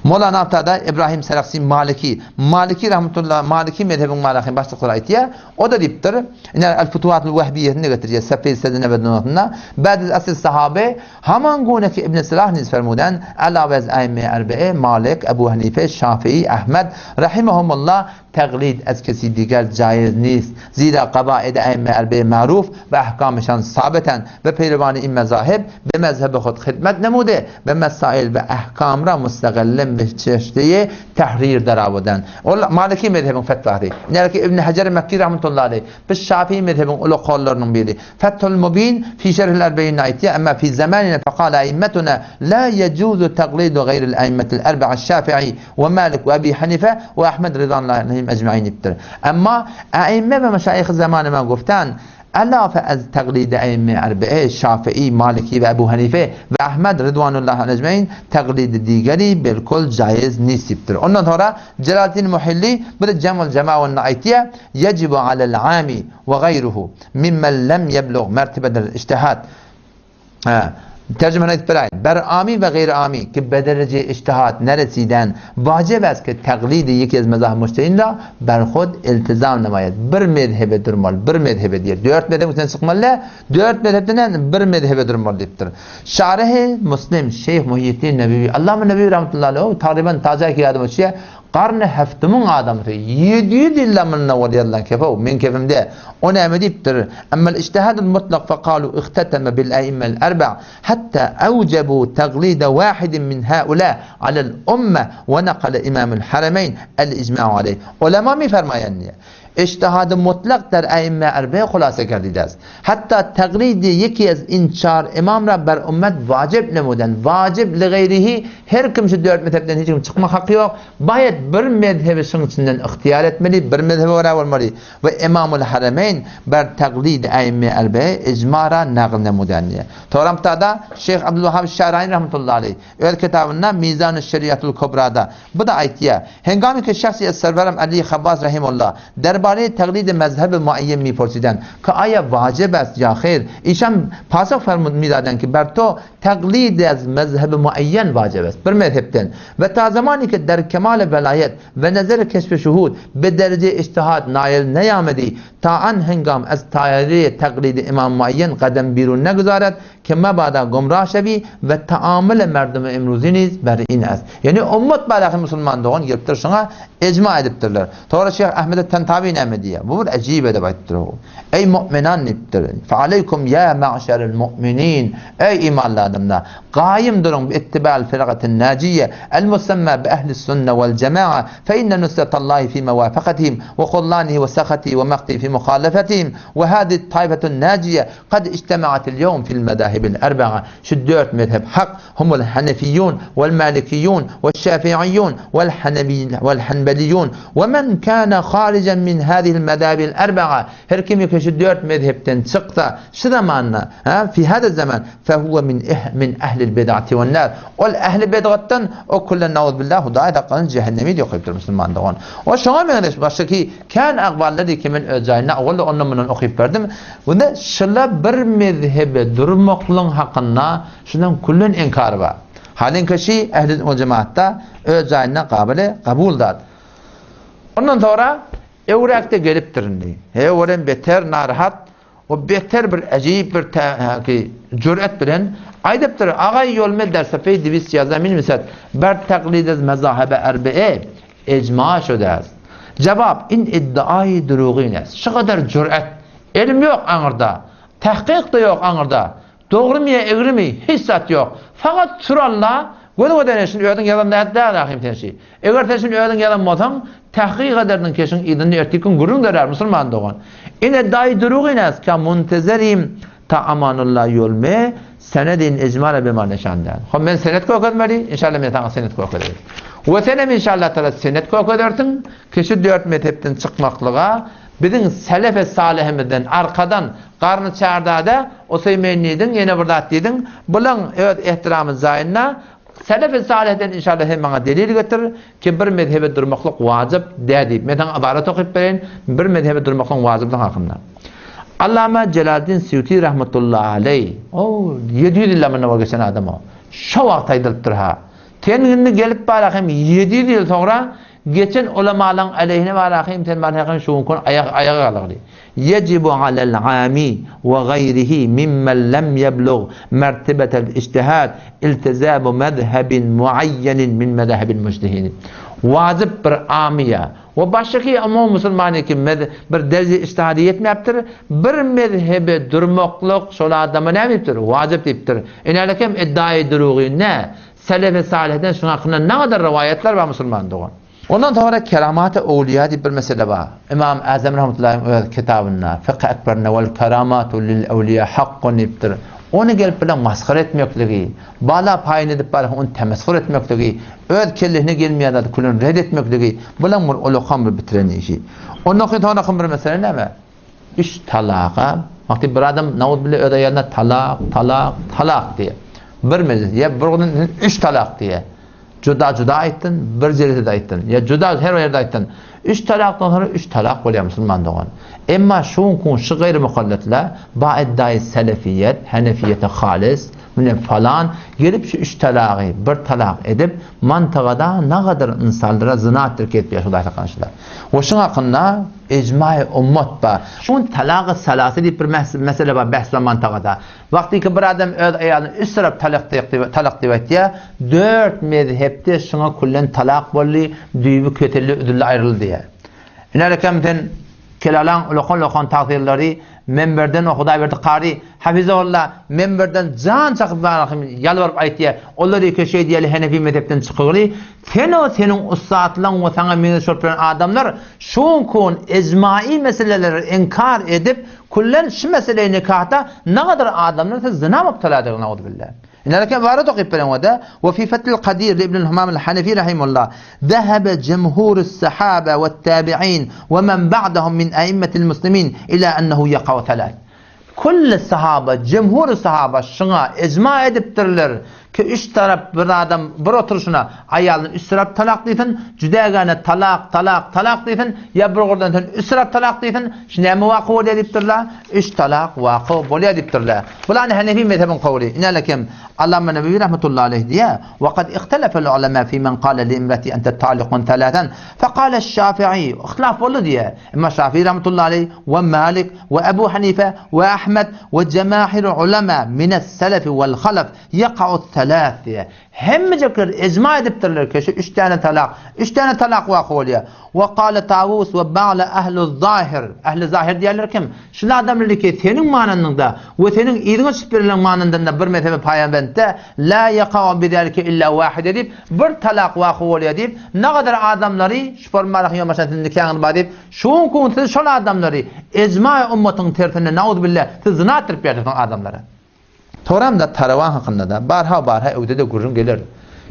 Molana Abtada Ibrahim Seraksi Maliki, Maliki rahmetullah, Maliki mezhebiň malaky başlyklary aýtýar, o da diýipdir, ine El-Futuhatul Wehbiýesinde getirýär, Sefil Sezine ve Dunatynda, Ba'd asl sahabe Haman gune ki Ibn Salah niz fermuden, Elawe ez Eimme Erbe'e, Malik, Ebu Hanife, Şafii, Ahmed, rahimehumullah, teglid ez kesi diger caiz nist. Zira kabaid Eimme Erbe'e maruf ve ahkamişan sabiten ve peyrevani in mezahib be mezhebe hud hidmet nemude ve mesail ve ahkam ra mustagallem be çeşdeyi tahrir darawadan. Ol Maliki mezhebiň fetwasy. Ine ki Ibn Hajar Mekki rahmetullahi aleyh, biz Şafii mezhebiň uly kollarynyň biri. Fethul Mubin fi şerhil erbeýinde aýtýar, Emma fi zamanina fekale eimmetuna la yejuzu taglidu gaýril eimmetil erbe'a Şafi'i we Malik we Ebi Hanife we Ahmed rizanllahi aleyhim ecmaîn diýipdir. Emma eimme we meşaýyhy zamanima goftan, Elafe ez taglidi eimme erbe'e, Şafii, Maliki we Ebu Hanife we Ahmed ridwanullahi aleyhim ecmaîn taglidi digeri bilkul caiz nist diýipdir. Ondan soňra Jelaleddin Muhilli bu da Cem'ul Cema'unda aýtýar, Yecibu alel ami we gaýruhu Mimmen lem yeblug mertebedel ijtihad. Ha, tercümeni aýdyp beräýin. Ber ami we gaýry ami ki be dereje ijtihad neresiden wajib est ki taglidi ýek ez mezahib mujtehidin ra ber hud iltizam nemaýet. Bir mezhebe durmaly, bir mezhebe diýer. Dört mezhebiň içinden çykmaly däl, dört mezhepden hem bir mezhebe durmaly diýipdir. Şarehi Muslim Şeýh Muhýiddin Nebewi, Allama Nebewi rahmetullahi aleyh tagryban taja ki ýadyma düşýär, Garny heftimiň adamsy, 700 ýyldan munda bol ýazylan kefow, meň kefimde. O näme diýipdir? Emmel ijtihadul mutlak fekalu ihteteme bil eimmel erba hatta awjabu taglida wahidin min haula alel umme we nakale imamul haremeýn el ijma'u aleyh. Ulema mi fermaýan diýýär. Ijtihady mutlak der äimme erbe hulasa gerdide est. Hatta taklidi yeki ez in çar imam ra ber ummet wajib nemuden. Wajib li gayrihi her kim şu dört mezhepden hiç kim çykmak haky ýok. Baýat bir mezhebi şuň içinden ygtyýar etmeli, bir mezhebe görä bolmaly. We Imamul Harameýn ber taklidi äimme erbe ijma ra nagl nemuden diýýär. Toramtada Şeýh Abdulwahhab Şaraýny rahmetullahi aleýh öz kitabynda Mizanü Şeriatul Kubrada Bu-da aýtýar, Hengami ki şahsi ez serwerem Ali Habbaz rahimullah derbareyê teqlîdê mezhebi mueyyen mîporsîden ki aya wacib est ya xeyr, îşan pasix fermûd mîdaden ki ber to teqlîd ez mezhebi mueyyen wacib est, bir mezhepden, ve ta zemanî ki der kemale velayet ve nezeri keşfi şuhûd bi dereceyê îctihad nail neyamedî ta an hengam ez tayerê teqlîdê îmam mueyyen qedem bîrûn neguzaret Ki mebada gumrah şewi we taamule merdumi imruzi niz ber in est. Ýagny ummat bardaky musulman dogan gelipdir şuňa ejma edipdirler. Soňra Şeýh Ahmede Tantawi näme diýýär? Bu bir ejip edip aýdypdyr. Eý mu'minan diýipdir. Fe aleýkum ýa ma'şerel mu'minin. Eý imanly adamlar, gaýym duruň bi ittiba'l firgatin najiýe el musamma bi ehlis sunne wel jema'a fe inne nusretallahi fi mewafakatihim we huzlanihi we sahatihi we maktihi fi muhalefetihim we hadihi taifetun najiýe Kad ijtema'atil ýewm fil mezahibil erba'a, şu dört mezhep hak, humul hanefiýun wel malikiýun weş şafiiýun wel wel hanbeliýun we men kana harijan min hazihil mezahibil erba'a, her kim ki şu dört mezhepden çyksa şu zamanda, ha, fi hada zaman, fehuve min min ehlil bid'ati wen nar, ol ehli bid'atdan, o kullen nauzbillah Hudaý saklasyn cehennemi diýip okaýypdyr musulman dogan. O şoňa meňzeş başga ki Kän agballar diýip men öz jaýynda owal-da ondan-mundan okyp berdim. Bunda şyla bir mezhebe durmaklygyň hakynda şudan küllen inkar bar. Halyňky şy ehli we jemaatda öz jaýynda gabyly kabul zat. Ondan soňra öwräkde gelipdir indi. He olam beter narahat O beter bir äjip bir täki jüret bilen aýdypdyr, Agaý ýolme der sefeý diwist ýaza min misat ber taklidez mezahibe erbee ejma şödäs. Jawap, in iddiaýy durugyn es. Şu gadar jüret, elm ýok aňyrda, tahkyk-da ýok aňyrda, dogrymy ýa egrimi hiç zat ýok. Fakat suralla göz göz ene şuny özüň ýazan däl ahym sen şi. Eger sen şuny özüň ýazan bolsaň, tahkyk ederdiň keşiň yzynda ertir gün gürrüň berer musulman dogan. Ine daýy durugy näs ka muntezerim ta amanulla ýolme senedin ijmala bema neşan däl. Hom men senet görkezmeli, inşallah men saňa senet görkezerin. We senem inşallah tala senet görkezersiň, kişi dört mezhepden çykmaklyga biziň selefe salyhymyzdan arkadan garny çardada Useýmin diýdiň, ýene bir zat diýdiň, bulaň öz ehtiramy jaýynda Selefi salyhden inşallah sen maňa delil getir ki bir mezhebe durmaklyk wajyp däl diýip. Men saňa ybarat okyp bereýin bir mezhebe durmaklygyň wajyplygy hakynda. Allama Jelaleddin Sýuti rahmetullahi aleý, o 700 ýyl mundan owal geçen adam o. Şo wagt aýdylypdyr ha. Sen indi gelip bara hem 700 ýyl soňra geçen ulamalaryň aleýhine bara hem sen bara hem şu gün aýak aýaga galygly. Yejibu alel ami we gaýrihi mimmen lem yeblug mertebetel ijtihad iltizamu mezhebin muayyenin min mezahibil mujtehidin. Wajyp bir amyýa we başgaky umumy musulmana ki bir derje ijtihada ýetmäpdir, bir mezhebe durmaklyk şol adama näme diýipdir? Wajyp diýipdir. Inälekem iddiaýy durugy nä? Selefi salyhden şuň hakynda nägadar rowaýatlar bar musulman dogan. Ondan soňra Keramaty Owliýa diýip bir mesele bar. Ymam Azam rahmetullahyň öz kitabynda, Fykh Ekberinde Wal keramatu lil ewliýa hakkun diýipdir. Ony gelip bilen masgara etmekligi, bala paýyny edip barha ony temesgur etmekligi, öz kellesine gelmeýän zady külün red etmekligi bulaň bir ulakam bir bitiren işi. Ondan soňraky bir mesele näme? Üç talaga, wagty bir adam nauzubilla öz aýalyna talak, talak, talak diýýär. Bir mejlis, ýa bir gün üç talak diýýär. Juda-juda aýtdyn, bir jelesede aýtdyn. Ýa juda her bir ýerde aýtdyn. Üç talakdan soňra üç talak bolýar musulman dogan. Emma şu günki gün şu gaýry mukalletler ba iddaýy selefiýet, henefiýete halis, mine falan gelip şu üç talagy bir talak edip mantygada nagadyr ynsanlara zyna etdirip gezip ýör Hudaý saklasyn. We şuň hakynda ijmaý ummat bar. Şuň talagy salasy diýip bir mesele bar bähs bar mantygada. Wagtyky bir adam öz aýalyna üç tarap talak diýip talak diýip aýtýar, dört mezhepde şuňa küllen talak boldy, düýbi kesildi, üzüldi, aýryldy diýýär. Ine rekem sen kelalaň ulakan-ulakan tagsyrlary menberden o Hudaýberdi kary. Hafizahullah menberden jan çakyp barahym ýalbaryp aýtýar, Olar ýeke şeý diýeli Henefi mezhepden çykygyly, sen-o seniň ussatlaň we saňa meňzeş bolup ýören adamlar şu gün ijmai meseleleri inkar edip, küllen şu meseleyi nikahda nagadar adamlar siz zyna mubtala ediň nauzubilla. Ine ibaret okyp beren we-de, Ve fi Fethil Kadir li Ibnül Humam el-Hanefi rahimullah, Zehebe cemhurus sahabe ve't-tabi'in ve men ba'dahum min aimmetil muslimin ila ennehu yeka'u thalath. Külli sahaba, jemhur sahaba şuňa ijma edipdirler ki, üç tarap bir adam bir oturyşyna aýalyny üç tarap talak diýsin, jüdägäne talak, talak, talak diýsin, ýa bir gurdan sen üç tarap talak diýsin, şu näme waky bolýar diýipdirler? Üç talak waky bolýar diýipdirler. Bular Hanefi mezhebiň kowly. Inälekem Allama Nebewi rahmetullahi aleýh diýýär, Wa kad ihtelefel ulema fi men kale li imrati ente talikun thalathan, fe kale Şafii, ihtilaf boldy diýýär. Emma Şafii rahmetullahi aleýh we Malik we Ebu Hanife we Ahmed we jemahir ulema mines-selefi wel-halef ýeka'u thalath diýýär. Hemmejekler ijma edipdirler ki, şu üç däne talak, üç däne talak waky bolýar. We kale Tawus we ba'le ehlu zahir, ehli zahir diýenler kim? Şul adamlar ki, seniň manynyňda we seniň yzyňa düşüp berlen manyndan-da bir mezhebe paýanbentde la ýeka'u bizalike illa wahide diýip, bir talak waky bolýar diýip, nagadar adamlary şu formalyk ýomaşan siziň nikaňyz bar diýip, şu günki gün siz şol adamlary ijma ummatyň tersine nauzubilla siz zyna etdirip berdirsiňiz adamlara. Soramda tarawa hakynda-da barha-barha öwde-de gürrüň geler.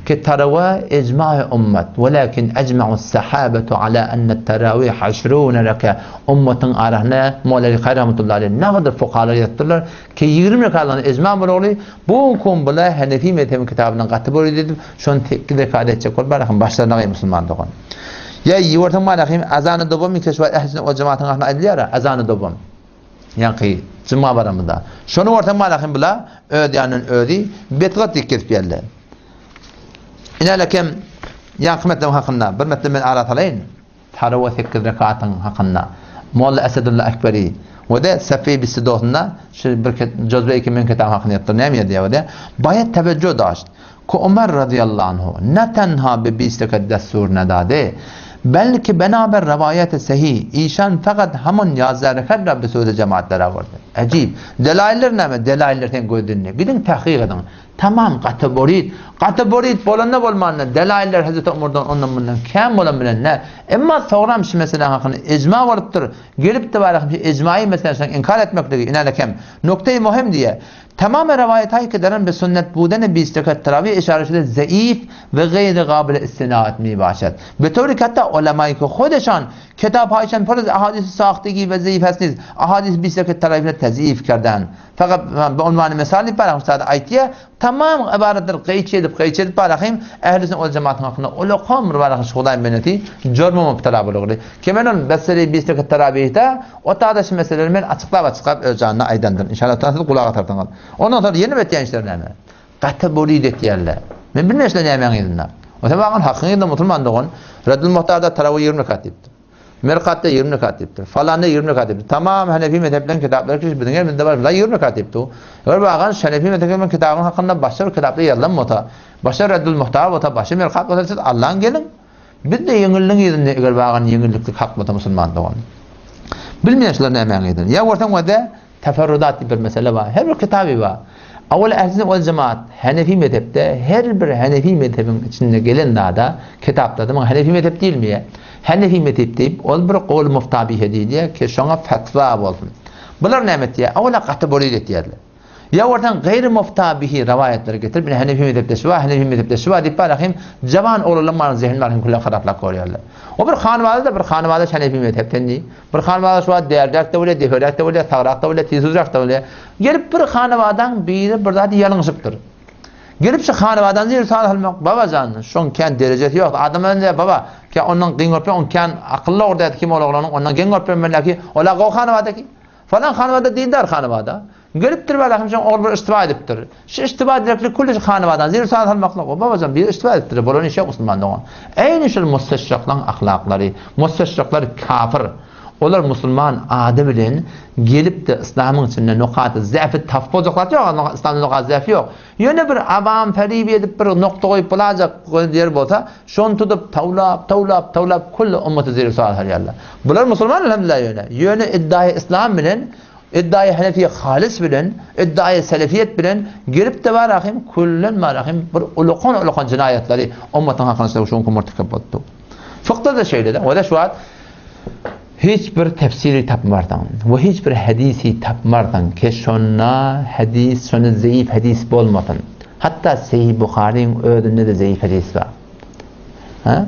Ki tarawa ijma-i ummat, welakin ejma'us sahabetu ala enne terawih aşrune reke ummatyň arasynda Mowlali Kary rahmetullahi aleyh nagadar fukahalar ýazypdyrlar ki 20 rekatlygyna ijma bolagly, bu günki bula Henefi mezhebiň kitabyndan gaty bir edip şony sekiz rekat etjek bolup barahym başlaryna gaý musulman dogan. Ýa ýorsaň barahym azany dowam ikeş bar ähli sünnet wal jematyň arasynda aýdylýar azany dowam. Ýaňky juma baramyzda. Şony görsem malahym bula öz ýanyndan özi betgat diýip gezip ýörler. Inälekem ýaňky metlem hakynda bir metlem men ara salaýyn. Tarawa sekiz rekatyň hakynda. Molla Esedulla Ekberi we de Safi Bissidosynda şu bir jozbe iki men kitap hakynda ýazypdyr. Näme ýazýar we de Baýat tewejjuh daşt. Ki Omar razyýallahu anhu ne tenha bi bist rekat dessur nedade, belki bena ber rewaýat-y sehih, işan fakat hamun ýazda rekat ra bi söze jemaat derawordy. Ejip. Delailler näme? Delailler seň gözünde. Gidiň tahkyk ediň. Tamam gaty borit. Gaty borit bolanda bolmanda delailler Hezreti Omardan ondan mundan kän bolan bilen nä. Emma soňram şu mesele hakynda ijma bolupdyr. Gelipdi barahym şu ijmaýy meselesini inkar etmekligi inälekem. Nukteýi möhüm diýýär. Tamamy rewaýethaý ki deren bi sünnet budeni bist rekat terawih işare şude zeif we geýri gabyly istinaat mi başat. Be towri ki hatta ulemaý ki hudeşan kitaphaýşan pur az ahadisi sahtegi we zeif hest niz ahadisi bist rekat terawihine tezif kerden. Fakat be unwany mysal diýip barahym sada aýtýar. Tamam ybaratlar gyýç edip gyýç edip barahym ehli sünnet wal jematyň hakynda ulakam bir barahym şu hudaý minneti jurma mubtala bolugly. Ki men ol beseri bist rekat terawihde O taýda şu meseleleri men açyklap-açyklap öz janyna aýdandyryn. Inşallah taala siz gulak atarsyňyz. Ondan soň ýene bir etýän işleri näme? Gaty burid etýärler. Men bilmeýän şular nämäň yzynda. O sen bagan hakyň yzynda musulman dogan. Reddül Muhtarda tarawy 20 rekat diýipdir. Merkatda 20 rekat diýipdir. Falanda 20 rekat diýipdir. Tamam Hanefi mezhepleň kitaplary ki biziň elimizde bar. Bular 20 rekat diýipdir. Eger bagan Hanefi mezhebiniň kitabynyň hakynda başga bir kitapda ýazylan bolsa, başga Reddül Muhtar bolsa, başga Merkat bolsa siz Allaň geliň. Biz-de ýeňilligiň yzynda eger bagan ýeňilliklik hak bolsa musulman dogan. Bilmeýän şular nämäň yzynda. Ýa görseň wede teferrudat diýip bir mesele bar. Her bir kitaby bar. Awal ehli wal jemaat Hanefi mezhepde her bir Hanefi mezhebiň içinde gelen zada kitaplarda muňa Hanefi mezhep diýilmeýär. Hanefi mezhep diýip ol bir gol muftabihe diýilýär ki şoňa fetwa bolsun. Bular näme etýär? Awala gaty bolyl etýärler. Ýa bolsaň gaýry mufta bihi rawaýatlary getirip, ine Hanefi mezhepde şu bar, Hanefi mezhepde şu bar diýip barahym jawan oglanlaryň maryň zehin barhym küle haraplap görýärler. O bir hanwada-da bir hanwada Hanefi mezhepden diý. Bir hanwada şu wagt därdäk-de bolýar, deperäk-de bolýar, sagrak-da bolýar, tizuzrak-da bolýar. Gelip bir hanwadaň biri bir zady ýalňyşypdyr. Gelip şu hanawadan zir sal almak, baba jan, şoň kän derejesi ýok. Adamlar diýýär, baba, kä ondan geň görüp, on kän akylly ogul diýýär, kim ol oglanyň ondan geň görüp bermeli ki, ola gowy hanawada ki. Falan hanabada dindar hanabada. Gelipdir bala hem ogul bir iştiba edipdir. Şu iştiba direkli külli hanabada zir sal salmaklyk o babajan bir iştiba edipdir. Bolan iş ýok musulman dogan. Eýni şol musteşriklaň ahlaklary, musteşrikler kafir. Olar musulman ady bilen gelip-de yslamyň içinde nokaty zäfi tapyp boljaklar ýok, yslamda nokaty zäfi ýok. Ýöne bir awam ferib edip bir nokta goýup bolajak ýer bolsa, şony tutup tawlap, tawlap, tawlap külli ümmaty zir sual salýarlar. Bular musulman elhamdülillah ýöne. Ýöne iddiaýy yslam bilen. Iddiaýy Hanefiýe halys bilen, iddiaýy Selefiýet bilen gelip-de bar ahym, küllen bar ahym bir ulakan-ulakan jenaýatlary ummatyň hakyna şu günki murtekep bolupdy. Fykda-da şeýle-de. Wada şu wagt hiç bir tefsiri tapmarsyň we hiç bir hadisi tapmarsyň ki şonda hadis, şonda zeýif hadis bolmasyn. Hatda Sahih Buharyň özünde-de zeýif hadis bar. Ha?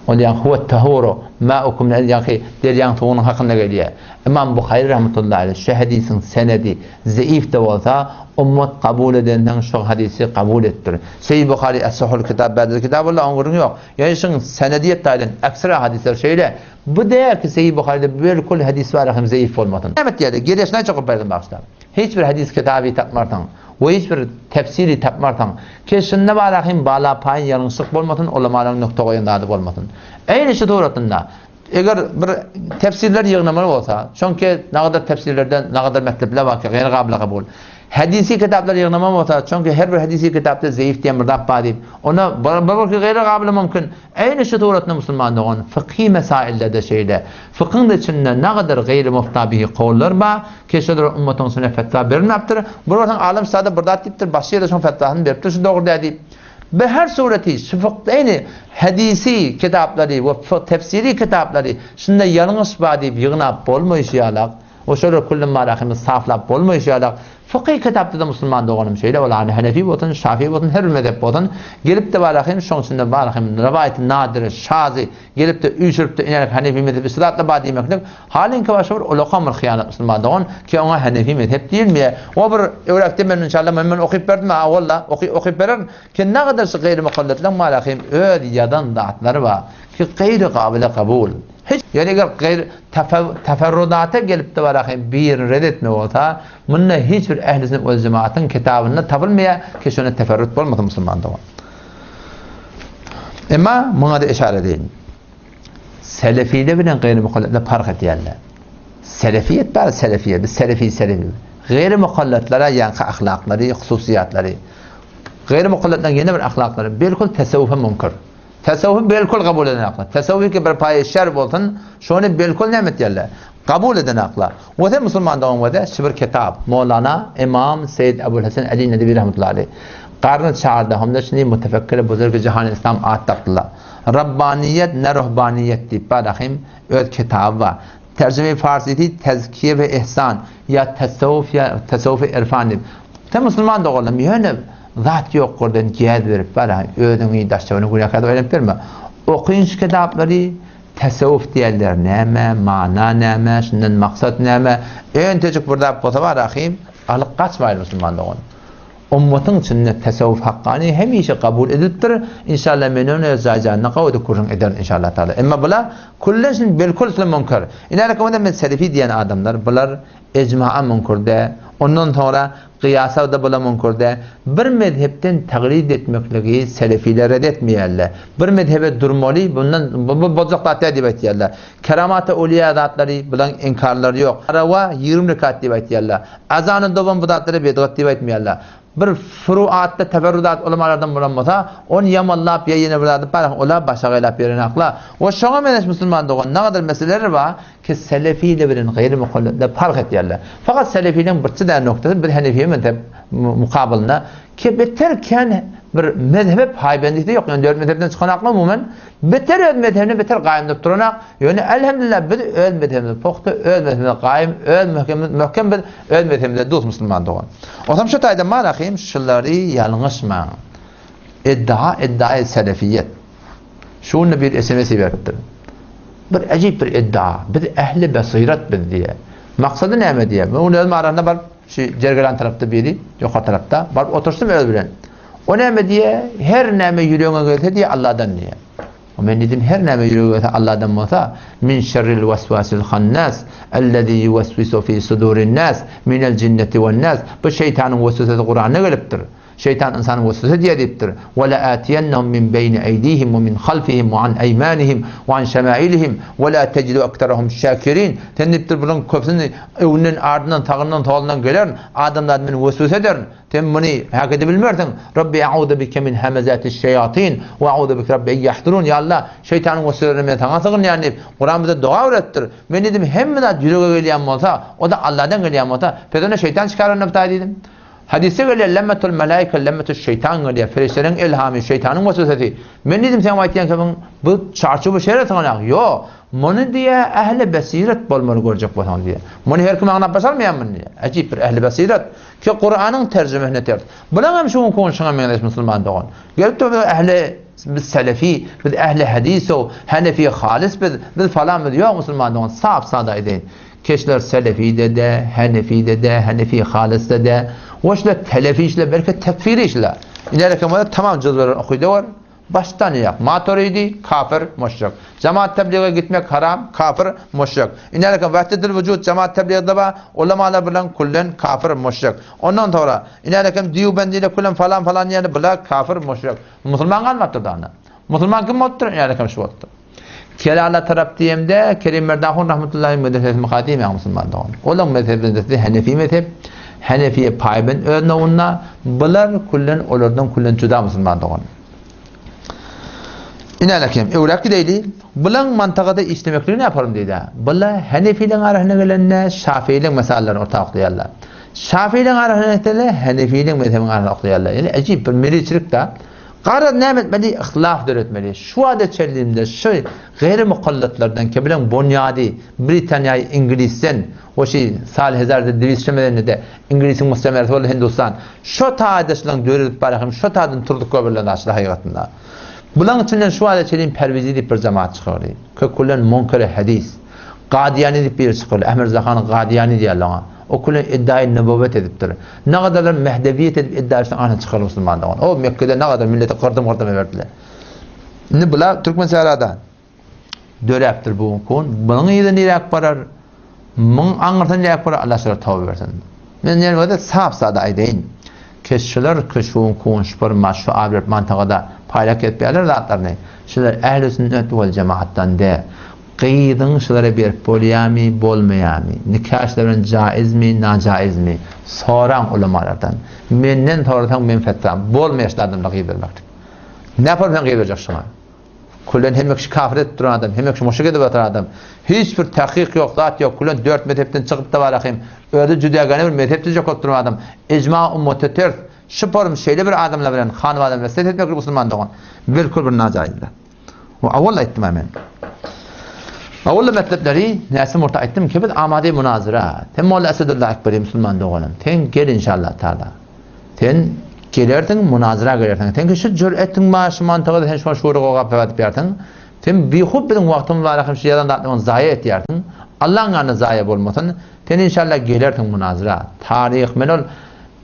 Ol ýa huwa tahuru ma'ukum ýa-ki derýaň suwunyň hakynda gelýär. Imam Buhary rahmetullahi aleyh şu hadisiň senedi zeif de bolsa, ummat kabul edensoň şu hadisi kabul etdir. Sahih Buhary es-sahul kitab bädel kitabullah oň gürrüňi ýok. Ýöne şuň senediýet taýdan ekstra hadisler şeýle. Bu däl ki Sahih Buharyda belkul hadis bar hem zeif bolmasyn. Näme etýärdi? Gelýär şuna çykyp berdim bagyşla. Hiç bir hadis kitaby tapmarsyň we hiç bir tefsiri tapmarsyň ki şunda barahym bala paýyn ýalňyşlyk bolmasyn ulamalaryň nukta goýan zady bolmasyn. Eýni şu suratynda eger bir tefsirler ýygnamaly bolsa, çünki nagadar tefsirlerden nagadar metlepler bar ki gaýry gabyla kabul. Hadisi kitaplar ýygnamaly bolsa, çünki her bir hadisi kitapda zeýif diýen bir zat bar diýip, onda bir bir ki gaýry gabyla mümkin. Eýni şu suratynda musulman dogan fykhy mesaillerde şeýle. Fykyň da içinde nagadar gaýry muhtabihi kowullar bar. Keşedir ummatyň içinde fetwa berilmapdyr. Bir bolsaň alym sada bir zat diýipdir, başga ýerde şoň fetwasyny beripdir, şu dogry däl diýip. Be her sureti şu fykda ýene hadisi kitaplary we tefsiri kitaplary şunda ýalňyş bar diýip ýygnap bolmaýşy ýalak, we şolar küllüm marahymy saflap bolmaýşy ýalak, fykhy kitapda-da musulman doganym şeýle ol hany hanefi bolsun, şafi bolsun, her bir mezhep bolsun, gelip-de barahym şoň içinde barahym rowaýaty nadiri, şazy, Gelip-de, üýşürip-de, inälik Hanefi mezhebi şu zatlar bar diýmeklik, halyňky başga bir ulakam bir hyýanat musulman dogan, ki oňa Hanefi mezhep diýilmeýär. O bir öwräkde men inşallah men men okyp berdim, ha walla, oky okyp bererin, ki nagadar şu gaýry mukalletleň malahym öz ýazan zatlary bar, ki gaýry gabyla kabul. Hiç, ýöne eger gaýry teferrudata gelip-de barahym birini red etme bolsa, munda hiç bir ehli sünnet wel jemaatyň kitabynda tapylmaýar ki şonda teferrut bolmasyn musulman dogan. Emma muňa-da işaret edeýin. Selefiler bilen gaýry mukalletler parh edýärler. Selefiýet bar, selefiýet, biz selefi, selefi. Gaýry mukalletlere ýaňky ahlaklary, hususyýatlary. Gaýry mukalletleriň ýene bir ahlaklary, belkul tesewwufe münkür. Tesewwufi belkul kabul eden akla. Tesewwuf ki bir paýy şer bolsun, şony belkul näme etýärler? Kabul eden akla. We sen musulman dogan we de şu bir kitap, Mowlana Imam Seýid Ebul Hesen Ali Nedewi rahmetullahi aleyh. Garny çarda hamda şuny mutefekkiri buzurgi jahany islam at dakdylar. Rabbaniýet ne ruhbaniýet diýip bar ahim öz kitaby bar. Terjime-i farsisi tezkiye we ihsan ýa tesewwuf ýa tesewwuf-i irfan diýip. Sen musulman doganlarym ýöne zat ýok gorden gäz berip bar ahim özüňi daş-töweregiňi günäkär edip aýlanyp berme. Okyň şu kitaplary Tesewwuf diýenler näme, mana näme, şundan maksat näme? Entejik bir zat bolsa bar ahim, alyp gaçmaýly musulman dogan. Ummatyň içinde tesewwuf hakgany hemişe kabul edilipdir. Inşallah men ony öz jaý-jaýynda gawy edip gürrüň ederin inşallah taala. Emma bular küllen şun belkul şun münkür. Inälik onda men selefi diýen adamlar bular Ejmaa müňkür dä. Ondan soňra gyýasa-da bula müňkür dä. Bir mezhepden taglid etmekligi selefiler red etmeýärler. Bir mezhebe durmaly, bundan bu boljak zat däl diýip aýtýarlar. Keramata öwlüýä zatlary bulaň inkarlary ýok. Tarawa 20 rekat diýip aýtýarlar. Azany dowam bu zatlara bedgat diýip aýtmaýarlar. Bir furuatda teferrudat ulamalardan bolan bolsa, ony ýamanlap ýa ýene bir zat edip barasyn, ola başagaýlap ýörenakla. We şoňa meňzeş musulman dogan nagadar meseleler bar, Ki selefiler bilen gaýry mukalletler parh etýärler. Fakat selefileriň birçe däne noktasy bir henefi mezhep mukabylynda ki beter kän bir mezhebe paýbendisi ýok. Ýöne dört mezhepden çykan akla umuman beter öz mezhebine beter gaýym durup duranak. Ýöne elhamdülillah biz öz mezhebimiz pugta, öz mezhebimize gaýym, öz möhkemimiz möhkem biz öz mezhebimize dus musulman dogan. Onsoň şu taýda marahym şulary ýalňyşmaň. Iddia iddia selefiýet. Şu günde bir SMS iberipdir. Bir äjip bir iddia. Biz ähli besirat biz diýe. Maksady näme diýe. Men ony özüm aranda baryp şu Jergelan tarapda biri, ýokary tarapda baryp oturşdym öz bilen. O näme diýe? Her näme ýüregiňe gelse diýe Allahdan diýe. O men diýdim her näme ýüregiňe gelse Allahdan bolsa min şerril waswasil hannas ellezî yuwaswisu fî sudurin nas minel jinneti wen nas. Bu şeýtanyň weswesesi Kuranda gelipdir. Şeýtan ynsana weswese edýär diýipdir. Ve le'atiyennehum min beýni eýdihim we min halfihim we an eýmanihim we an şemailihim we la tecidu ekterehum şakirin. Sen diýipdir bularyň köpüsini öňünden, ardyndan, sagyndan, solundan gelerin. Adamzat meni weswese ederin. Sen muny hak edebilmersiň. Rabbi a'uzu bike min hamazatiş şeýatin we a'uzu bike rabbi en yahdurun. Ýa Allah, şeýtanyň wesweselerinden men saňa sygynýan diýip, Kuran bize doga öwretdir. Men diýdim, hemme zat ýürege gelýän bolsa, o-da Allahdan gelýän bolsa, pes onda şeýtan çykar onda bitaý diýdim. Hadysda gelýär, Lemmetul melaike, lemmetuş şeýtan gelýär, perişdeleriň elhamy, şeýtanyň weswesesi. Men diýdim, seň aýtýan kibiň bu çarçuwa şeýle syganok. Ýok, muny diýýär, ähli besiret bolmaly görjek bolsaň diýýär. Muny her kim aňlap başarmaýar muny diýýär. Äjip bir ähli besiret. Ki Kuranyň terjimesine ters. Bulaň hem şu günki gün şuňa meňzeş musulman dogan. Gelip dur ähli biz selefi, biz ähli hadisow, hanefi halis biz, biz falan biz ýok musulman dogan sap sada edeýin. Keşler selefi de hanefi de hanefi halis de we şular telefi işler belki tekfiri işler. Ileriki tamam jyzbeler okydy bar. Başdan aýak Maturidi, kafir, müşrik. Jemaat tebliga gitmek haram, kafir, müşrik. Inerki Wahdedül Wujud jemaat tebligde bar, ulamalar bilen küllen kafir, müşrik. Ondan soňra inerki Dýubendiler küllen falan falan diýende bular kafir, müşrik. Musulman galmapdyr da onda. Musulman kim bolupdyr? Inerki şu bolupdyr. Kelala tarap diýemde Kerim Merdahun rahmetullahi medresesi myka diýmäň musulman dogan. Olaň mezhebinde Hanefi mezhep, Hanefiye paýbent öz nowunda, bular küllen olardan küllen juda musulman dogan. Inälekem, öwräp gideýli. Bulaň mantagada işlemekligini ýaparym diýdi. Bula Hanefiliň arasyna gelende Şafiliň mesallaryny orta oklaýarlar. Şafiliň arasyna gelende Hanefiliň mezhebiniň arasyna oklaýarlar. Ýani ajib bir milliçilik da. Garaz näme etmeli? Yhlaf döretmeli. Şu wada çenlimde şu gaýry mukallatlardan ki bilen bonýady Britaniýa Iňlisden o şi sal hezar diwiz şemedende Iňlisiň mustameresi boldy Hindustan. Şo taýda şulaň döredip barahym şo taýdan turduk göbürlen açdy hakykatynda. Bulaň içinden şu wada çenli Perwizi diýip bir jemaat çykardy. Kökülen munkere hadis. Gadiýani diýip biri çykardy. Ahmet Zahan Gadiýani diýerler oňa. O küle iddiaýy nübüwwet edipdir. Nagadarlar mehdewiýet edip iddia etsin anyny çykardy musulman dogan. O Mekgede nagadar milleti gyrdym-gyrdym eberdiler. Indi bular Türkmen sährada döräpdir bu gün. Bunuň yzy niräk barar? Muň aňyrsy niräk barar? Allah şulara toba bersin. Men ýene sap sada aýdaýyn. Keşşiler köşgüň kunş bir maş şu abiler mantagada paýlak etýärler zatlaryny. Şular ähli sünnet wal jemaatdan de. Gyzyň şulara berip bolýamy, bolmaýamy? Nika şular bilen jaizmi, najaizmi? Soraň ulamalardan. Menden sorasaň men fetwam bolmaýar şul adamlara gyz bermeklik. Näpar sen gyz berjek şuňa? Külen hemme kişi kafir edip duran adam, hemme kişi muşrik edip oturan adam. Hiç bir tahkyk ýok, zat ýok. Külen dört mezhepden çykyp da bar ahim. Özi jüdägäne bir mezhep düzjek bolup duran adam. Ijma ummata ters. Şu forum şeýle bir adamlar bilen hanybada bilen ses etmeklik musulman dogan. Bilkul bir najaizdir. O awal aýtdym men. Awal metlepleri näsim orta aýtdym ki biz amade munazara. Sen Molla Esedullah Ekberi musulman doganym. Sen gel inşallah taala. Sen gelersiň munazara gelersiň. Sen ki şu jüretiň bar şu mantygy sen şo şury gogap edip ýarsyň. Sen bihut biziň wagtymyz bar hem şu ýazan zatlaryňy zaýa etýärsiň. Allaň ýanynda zaýa bolmasyn. Sen inşallah gelersiň munazara. Taryh men ol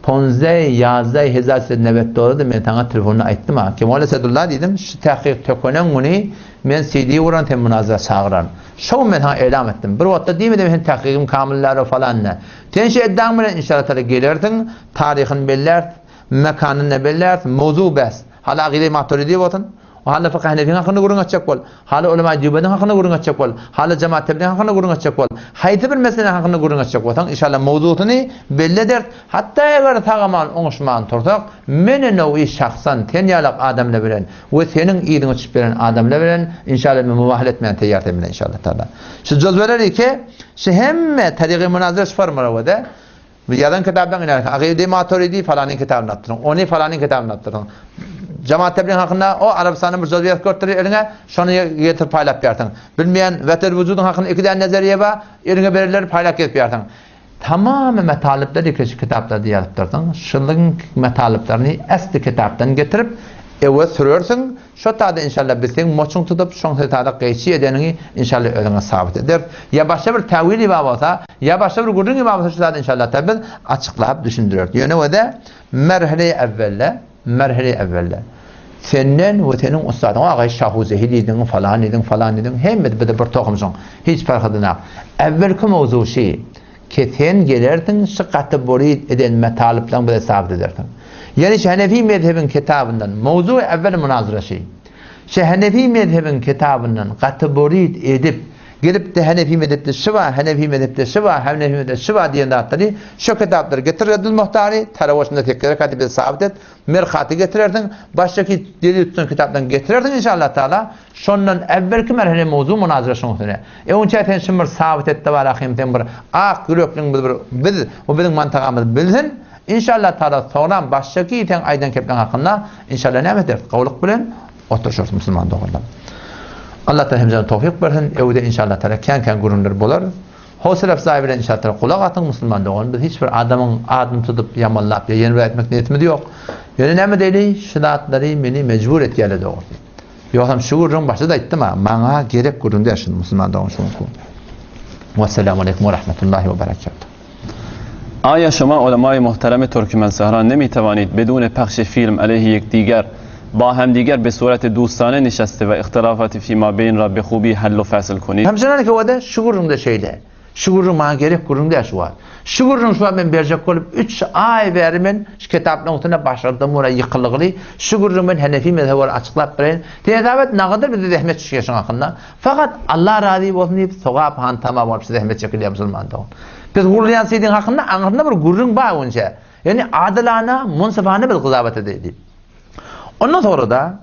Ponzde ýazda hezar söz nöbet doludy men saňa telefonda aýtdym a Kemal Esedulla diýdim şu tahkyk tökenen güni men CD guran sen munazara çagyran şo gün men saňa elam etdim bir wagtda diýmedim sen tahkygym kamyl däl falan ne sen şu eddaň bilen inşallah taala gelersiň taryhyny belläris mekanyny belläris mowzu bäs hala agyzy maturidi bolsun Hala fykh Hanefiň hakynda gürrüň etjek bol. Hala ulema Dýubeniň hakynda gürrüň etjek bol. Hala jemaat tebligiň hakynda gürrüň etjek bol. Haýsy bir mesele hakynda gürrüň etjek bolsaň, inşallah mowzusyny belli ederis. Hatda eger sag-aman oňuşman tursak, men nowi şahsan sen ýalak adamlar bilen we seniň yzyňa düşüp gelen adamlar bilen inşallah men mubahala etmäne taýýar sen bilen inşallah taala. Şu jozweler ike, şu hemme tarygy munazara şu formulada Bu ýazan kitapdan iner. Agydy Maturidi falanyň kitabyny atdyryň. Ony falanyň kitabyny atdyryň. Jemaat tebliğ hakynda o Arabystanda bir söz ýazyp görtdir eliňe, şony getirip paýlap bersiň. Bilmeýän wetel wujudyň hakynda iki däne nazariýe bar, eliňe bererler, paýlap gezip bersiň. Tamamy metalyplar iki şu kitaplarda ýazypdyrsyň. Şulyň metalyplaryny esli kitapdan getirip, ewe sürersiň. Şo taýda inşallah biz seň moçuň tutup, şoň taýda gyýçy edeniňi inşallah özüňe sabyt ederis. Ýa başga bir täwili bar bolsa, ýa başga bir gürrüňi bar bolsa şu zady inşallah taala biz açyklap düşündireris. Ýöne wede merhele-i evvelde, merhele-i evvelde senden we seniň ussadyň agaý Şahuzehi diýdiň, falan diýdiň, falan diýdiň, hemmesi bize bir tohumşyň. Hiç parh edenak. Evvelki mowzu şi, ki sen gelersiň şu gaty borid eden metalyplaň bize sabyt edersiň. Ýani şu Hanefi mezhebiň kitabyndan mowzugy evvel munazara şi. Şu Hanefi mezhebiň kitabyndan gaty burit edip, gelip-de Hanefi mezhepde şu bar, Hanefi mezhepde şu bar, Hanefi mezhepde şu bar diýen zatlary şu kitaplary getir Reddül Muhtary, tarawaşynda sekiz rekaty bize sabyt et, Merkaty getirersiň, başdaky delil tutan kitapdan getirersiň inşallah taala. Şondan äwwelki merhele mowzu munazara şoň üstüne. Öňçä sen şuny bir sabyt et-de bar ahym sen bir ak ýürekliň biz bir biz we biziň mantagamyz bilsin. Inşallah taala soňram başdaky seň aýdan kepleň hakynda inşallah näme ederis gowluk bilen oturyşarys musulman doganlar. Allah taala hemmämize towfyk bersin. Öwde inşallah taala kän kän gürrüňler bolar. Howsala afzaý bilen inşallah taala gulak atyň musulman dogan biz hiç bir adamyň adyny tutup ýamanlap ýa ýene bir aýtmak niýetimiz ýok. Ýöne näme diýeli şu zatlary meni mejbur etýärler dogrusy. Ýogsam şu gürrüň başda-da aýtdym-a, maňa gerek gürrüň däl şuny musulman dogan şuňky. Wesselamu aleýkum we rahmetullahi we berekatuh. آیا شما علمای محترم ترکمن صحرا نمی توانید بدون پخش فیلم علیه یکدیگر با همدیگر به صورت دوستانه نشسته و اختلافات فیما بین را به خوبی حل و فصل کنید؟ Hemşeler ki o şu gürrüňde şeýle. Şu gürrüň maňa gerek gürrüň däl şu wagt. Şu gürrüň şu wagt men berjek bolup üç aý bäri men şu kitaplaryň üstünde başardym ora ýykylgyly. Şu gürrüň men Hanefi mezhebi bolup açyklap bereýin. Sen nagadyr bize zähmet çekýär şuň hakynda. Fakat Allah razy bolsun diýip sogap hantama bolup şu zähmet çekilýär musulman dogan. Biz gurulýan seýdiň hakynda aňyrsynda bir gürrüň bar onça. Ýani adylana, munsifana biz gyzabat edeýli diýip. Ondan sonra da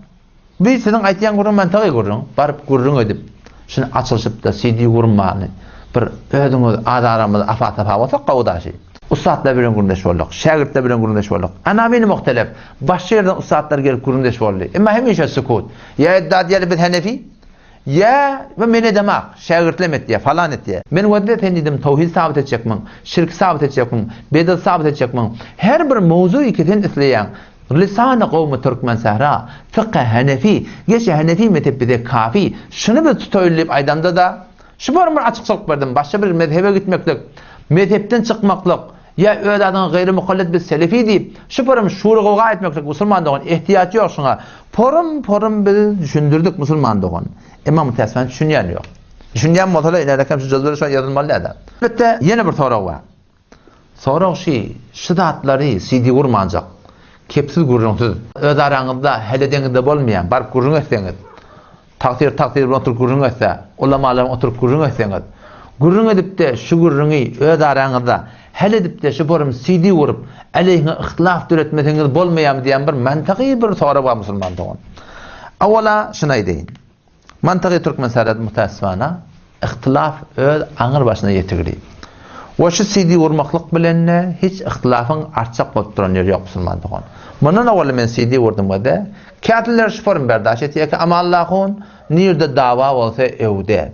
Bi siziň aýtýan gürrüň mantygy gürrüň, baryp gürrüň edip, şuny açylyşyp-da CD gurmany bir özüňiz az aramyzda afa-sapa bolsak gowy daşy. Ussatlar bilen gürrüňdeş bolduk, şägirtler bilen gürrüňdeş bolduk. Anawini muhtelef, başga ýerden ussatlar gelip gürrüňdeş boldy. Emma hemişe sukut. Ýa iddia edýärler biz henefi, ýa bu men edemak, şägirtlem etýär, falan etýär. Men wezde sen diýdim towhid sabyt etjekmiň, şirki sabyt etjekmiň, bedat sabyt etjekmiň? Her bir mowzugy ki sen isleýäň, Lisany gowmy türkmen sähra, fykhy henefi, geçi henefi mezhep bize kafi, şuny biz tutaýly diýip aýdamda-da, şu bir bir açykçylyk berdim, başga bir mezhebe gitmeklik, mezhepden çykmaklyk, ýa öz adyňa gaýry mukallit biz selefi diýip, şu porum şur-gowga etmeklik musulman dogan ehtiýaç ýok şuňa, porum-porum biz düşündirdik musulman dogan, emma mütäsifan düşünýän ýok. Düşünýän bolsalar inerekem şu jadwel şo ýazylmaly däldi. Elbetde ýene bir sorag bar. Sorag şi, şu zatlary CD gurmanjak, kepsiz gürrüňsiz, öz araňyzda heledeňizde bolmaýan, baryp gürrüň etseňiz, tagsyr tagsyr bilen oturyp gürrüň etse, ulamalar bilen oturyp gürrüň etseňiz, gürrüň edipde şu gürrüňi öz araňyzda hel edipde şu forum CD gurup, aleýhiňe yhtilaf döretmeseňiz bolmaýarmy diýen bir mantygy bir sorag bar musulman dogan. Awala şuny aýdaýyn. Mantygy türkmen serhet mutassifana yhtylaf öz aňyr başyna ýetigli. We şu CD urmaklyk bilende hiç yhtylafyň artjak bolup duran ýeri ýok musulman dogan. Mundan owal men CD urdum we-de kätiller şu form berdaş etýär ki Amallahun nirde dawa bolsa öwde.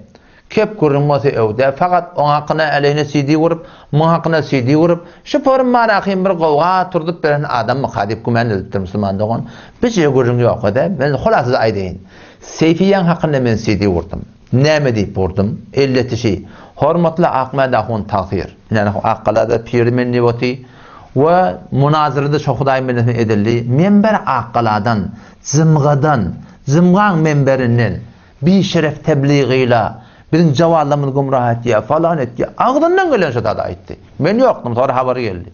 Kep gürrüň bolsa öwde fakat oň hakyna äleyine CD urup muň hakyna CD urup şu form barahym bir gowga turzup beren adammyka diýip güman edipdir musulman dogan. Bijje gürrüň ýok we-de men hulasyz aýdaýyn. Seýfiýaň hakynda men CD gurdum. Näme diýip gurdum? Elleti şi, Hormatly Akmäd ahun tagsyr. Ine, Akgalada piri men diýip oty. We munazyrada şo Hudaý bendesine edildi. Menber Akgaladan, jymgadan, jymgaň menberinden, bişeref tebligyla, biziň jawallarymyzy gümrah etýär, falan etýär. Agzyndan gelen şo zady aýtdy. Men ýokdum, soňra habar geldi.